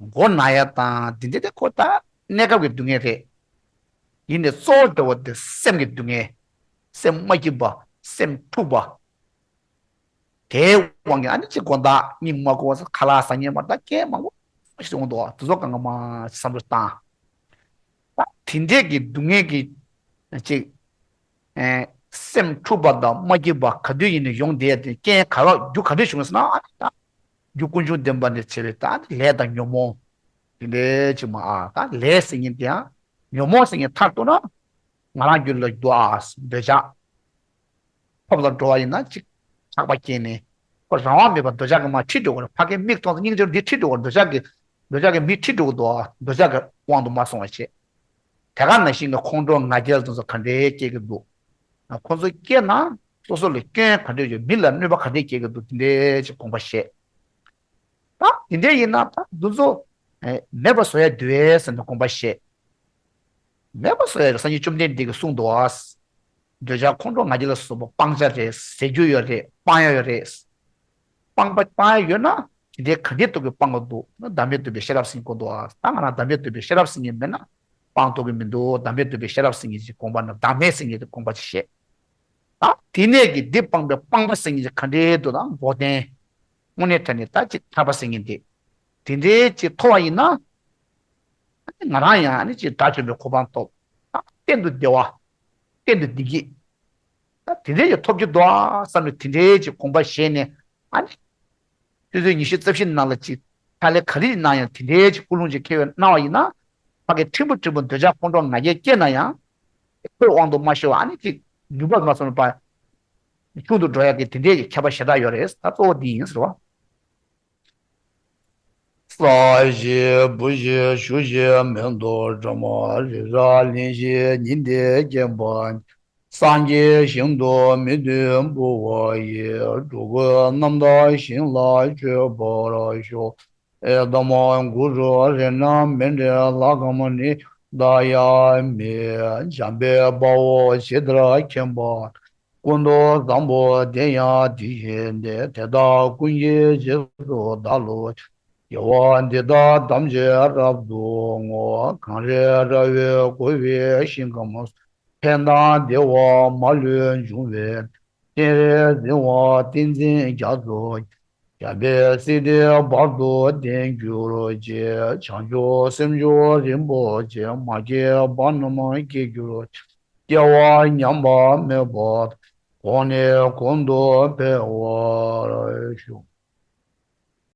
མགོ་ན་ཡ་དང་འདི་འདྲ་དེ་ཁོ་ད་གནས་སྐབས་ཀྱི་སྡུག་བསྔལ་རེད། ཡིན་ནའི་གཙོ་བོ་འདྲ་བོ་དེ་སེམས་ཀྱི་སྡུག་བསྔལ། སེམས་མ་སྐྱིད་པ། སེམས་འཁྲུགས་པ། དེའི་དབང་གིས་ཨ་ནི་ཅིག་དགོང་དག་གཉིད་མ་ཁུག་པ། ཁ་ལག་ཟ་མཁན་མ་གཏོགས་རྐྱེན་མང་པོ་ཞིག་འོང་འདུག་དེ་ཚོ་གང་ག་མར་བསམ་བློ་བཏང་། ད་དེ་འདྲས་ཀྱི་སྡུག་བསྔལ་གྱི་ཅིག་ཨེ་སེམས་འཁྲུགས་པ་དང་མ་སྐྱིད་པ་ག་དུས་ཡིན་ནའི་ཡོང་བསྡད་དེ་རྐྱེན་ག་རེ་རྒྱུ་ག་འདྲས་བྱུང་ཟེར་ན། ཨ་ནི་ད་རྒྱུ་ཀུན་འབྱུང་བདེན་པ་ནས་བྱས་པའི་ད་ལས་དང་ཉོན་མོངས་དེ་འདྲས་ཅིག་མ། ཨ་ད་ལས་ཟེར་མཁན་དེ་ཡང་ཉོན་མོངས་ཟེར་མཁན་མཐར་གཏུགས་ན། ང་རང་རྒྱུད་ལ་འདུག་ཨ། འདོད་ཆགས། ཐོབ་ལ་འགྲོ་བ་ཡིན་ན་ཅིག་ཆགས་པ་སྐྱེས་ནས་ཁོ་རང་དབང་མེད་པར་འདོད་ཆགས་ཀྱིས་མར་ཁྲིད་འགྲོ་གི་རེད། ཕ་གིའི་མིག་མཐོང་ཙང་སྙིང་རྗེ་འདི་ཁྲིད་འགྲོ་གི་རེད། འདོད་ཆགས་ཀྱིས་འདོད་ཆགས་ཀྱིས་མི་ཁྲིད་འགྲོ་གི་འདུག་ཨ། འདོད་ཆགས་ཀྱི་དབང་དུ་མ་སོང་བ་བྱས། དེ་ག་ནང་བཞིན་གྱི་ཁོང་ཁྲོ་ང་རྒྱལ་དེ་ཚོ་ག་འདྲའི་སྐྱེ་གི་འདུག་ཁོ་ཚོ་སྐྱེས་ན་སོ་སོ་ལ་སྐྱོན་ག་འདྲས་ཡོད། མི་ལ་གནོད་པ་ག་འདྲས་སྐྱེལ་གྱི་འདུག་དེ་འདྲའི་ཅིག་དགོངས་པ་བཞེས། ད་དེ་འདྲས་ཡིན་ན་ད་འདི་ཚོ་ཨེ་མེད་པ་བཟོ་ཡ་འདུག་ཟེར་ནས་དགོངས་པ་བཞེས། མེད་པ་བཟོ་ཡ་རེད། སངས་རྒྱས་བཅོམ་ལྡན་འདས་ཀྱིས་གསུངས་འདུག་ཨ། འདོད་ཆགས་ཁོང་ཁྲོ་ང་རྒྱལ་ལ་སོགས་པ་སྤང་བྱ་རེད། ཟད་རྒྱུ་ཡོད་རེད། སྤང་ཡ་ཡོད་རེད། སྤང་པ་སྤང་ཡ་ཡོད་ན་དེ་འདྲའི་ག་འདྲའི་སྟོབས་ཀྱིས་སྤང་གི་འདུག་ན་བདག་མེད་རྟོགས་པའི་ཤེས་རབ་སེང་གེ་གོ་འདུག་ཨ། ད་ང་རང་བདག་མེད་རྟོགས་པའི་ཤེས་རབ་སེང་གེ་མེད་ན་སྤང་ཐུབ་ཀྱི་མི་འདུག་བདག་མེད་རྟོགས་པའི་ཤེས་རབ་སེང་གེ་ཅིག་དགོངས་པ་ན་བདག་མེད་སེང་གེ་དེ་དགོངས་པ་ཅིག་བཞེས། ད་དེ་ནས་ཀྱི་འདི་སྤངས་པའི་སྤང་པ་ཟེར་མཁན་ཅིག་ག་འདྲའི་འདུག་ན་འགོག་བདེན། དངོས་གནས་དྲང་གནས་ད་ཅིག་ཐར་པ་ཟེར་མཁན་དེ། དེ་འདྲའི་ཅིག་ཐོབ་པ་ཡིན་ན། ང་རང་ཡང་ཨ་ནི་ཅིག་དགྲ་བཅོམ་པའི་གོ་འཕང་ཐོབ། ད་གཏན་དུ་བདེ་བ། གཏན་དུ་བདེ་སྐྱིད། ད་དེ་འདྲའི་ཅིག་ཐོབ་རྒྱུ་འདུག་ཨ་བསམ་ནས་དེ་འདྲའི་ཅིག་དགོངས་པ་བཞེས་ནས། ཨ་ནི། ཆུ་ཚོད་ཉི་ཤུ་རྩ་བཞི་ནང་ལ་ཅིག་ཕྱག་ལས་ག་རེ་གནང་ཡང་དེ་འདྲའི་ཅིག་ཀུན་སློང་ཅིག་ཁྱེར་ཡོད་གནང་བ་ཡིན་ན། ཕ་གི་ཕྲན་བུ་ཕྲན་བུ་འདོད་ཆགས་ཁོང་ཁྲོ་ང་རྒྱལ་སྐྱེས་ན་ཡང་། ཁོའི་དབང་དུ་མ་ཤོར་བ་ཨ་ནི་ཅིག་ནུས་པ་མ་སོན་པ། ཆུང་དུ་འགྲོ་ཡག་གི་དེ་འདྲའི་ཁྱད་པར་ཞེ་དྲག་ཡོད་རེད། ད་གཙོ་བོ་འདི་ཡིན་ཟེར་བ། ས་གཞི་བུ་གཞི་ཆུ་གཞི་མེ་ཏོག་སྒྲོལ་མ་རི་རབ་གླིང་བཞི་ཉི་ཟླའི་སྐྱེ་འཕགས། སངས་རྒྱས་ཞིང་དུ་མི་མཐུན་བུ་བ་ཡི། འགྲོ་ཀུན་རྣམ་དག་ཞིང་ལ་སྤྱོད་པར་ཤོག་ཨེ་དྷརྨ་གུ་རུ་རཏྣ་མཎྜལ་ལ་ཀ་མ་ཎི་ཏཱ་ཡ་མི། འཇམ་དཔལ་དཔའ་བོས་ཇི་ལྟར་མཁྱེན་པ། ཀུན་ཏུ་བཟང་པོ་དེ་ཡང་དེ་བཞིན་ཏེ། དེ་དག་ཀུན་གྱི་རྗེས་སུ་བདག་སློབ་ཅིང་། དགེ་བ་འདི་དག་ཐམས་ཅད་རབ་ཏུ་བསྔོ། གངས་རི་ར་བས་བསྐོར་བའི་ཞིང་ཁམས་སུ། ཕན་དང་བདེ་བ་མ་ལུས་འབྱུང་བའི། སྤྱན་རས་གཟིགས་དབང་ཏིང་འཛིན་རྒྱ་མཚོ། རྒྱལ་བའི་སྲིད་དེ་བར་དུ་བརྟན་གྱུར་ཅིག་བྱང་ཆུབ་སེམས་མཆོག་རིན་པོ་ཆེ། མ་སྐྱེས་པ་རྣམས་སྐྱེ་གྱུར་ཅིག་སྐྱེ་བ་ཉམས་པ་མེད་པ། གོང་ནས་གོང་དུ་འཕེལ་བར་ཤོག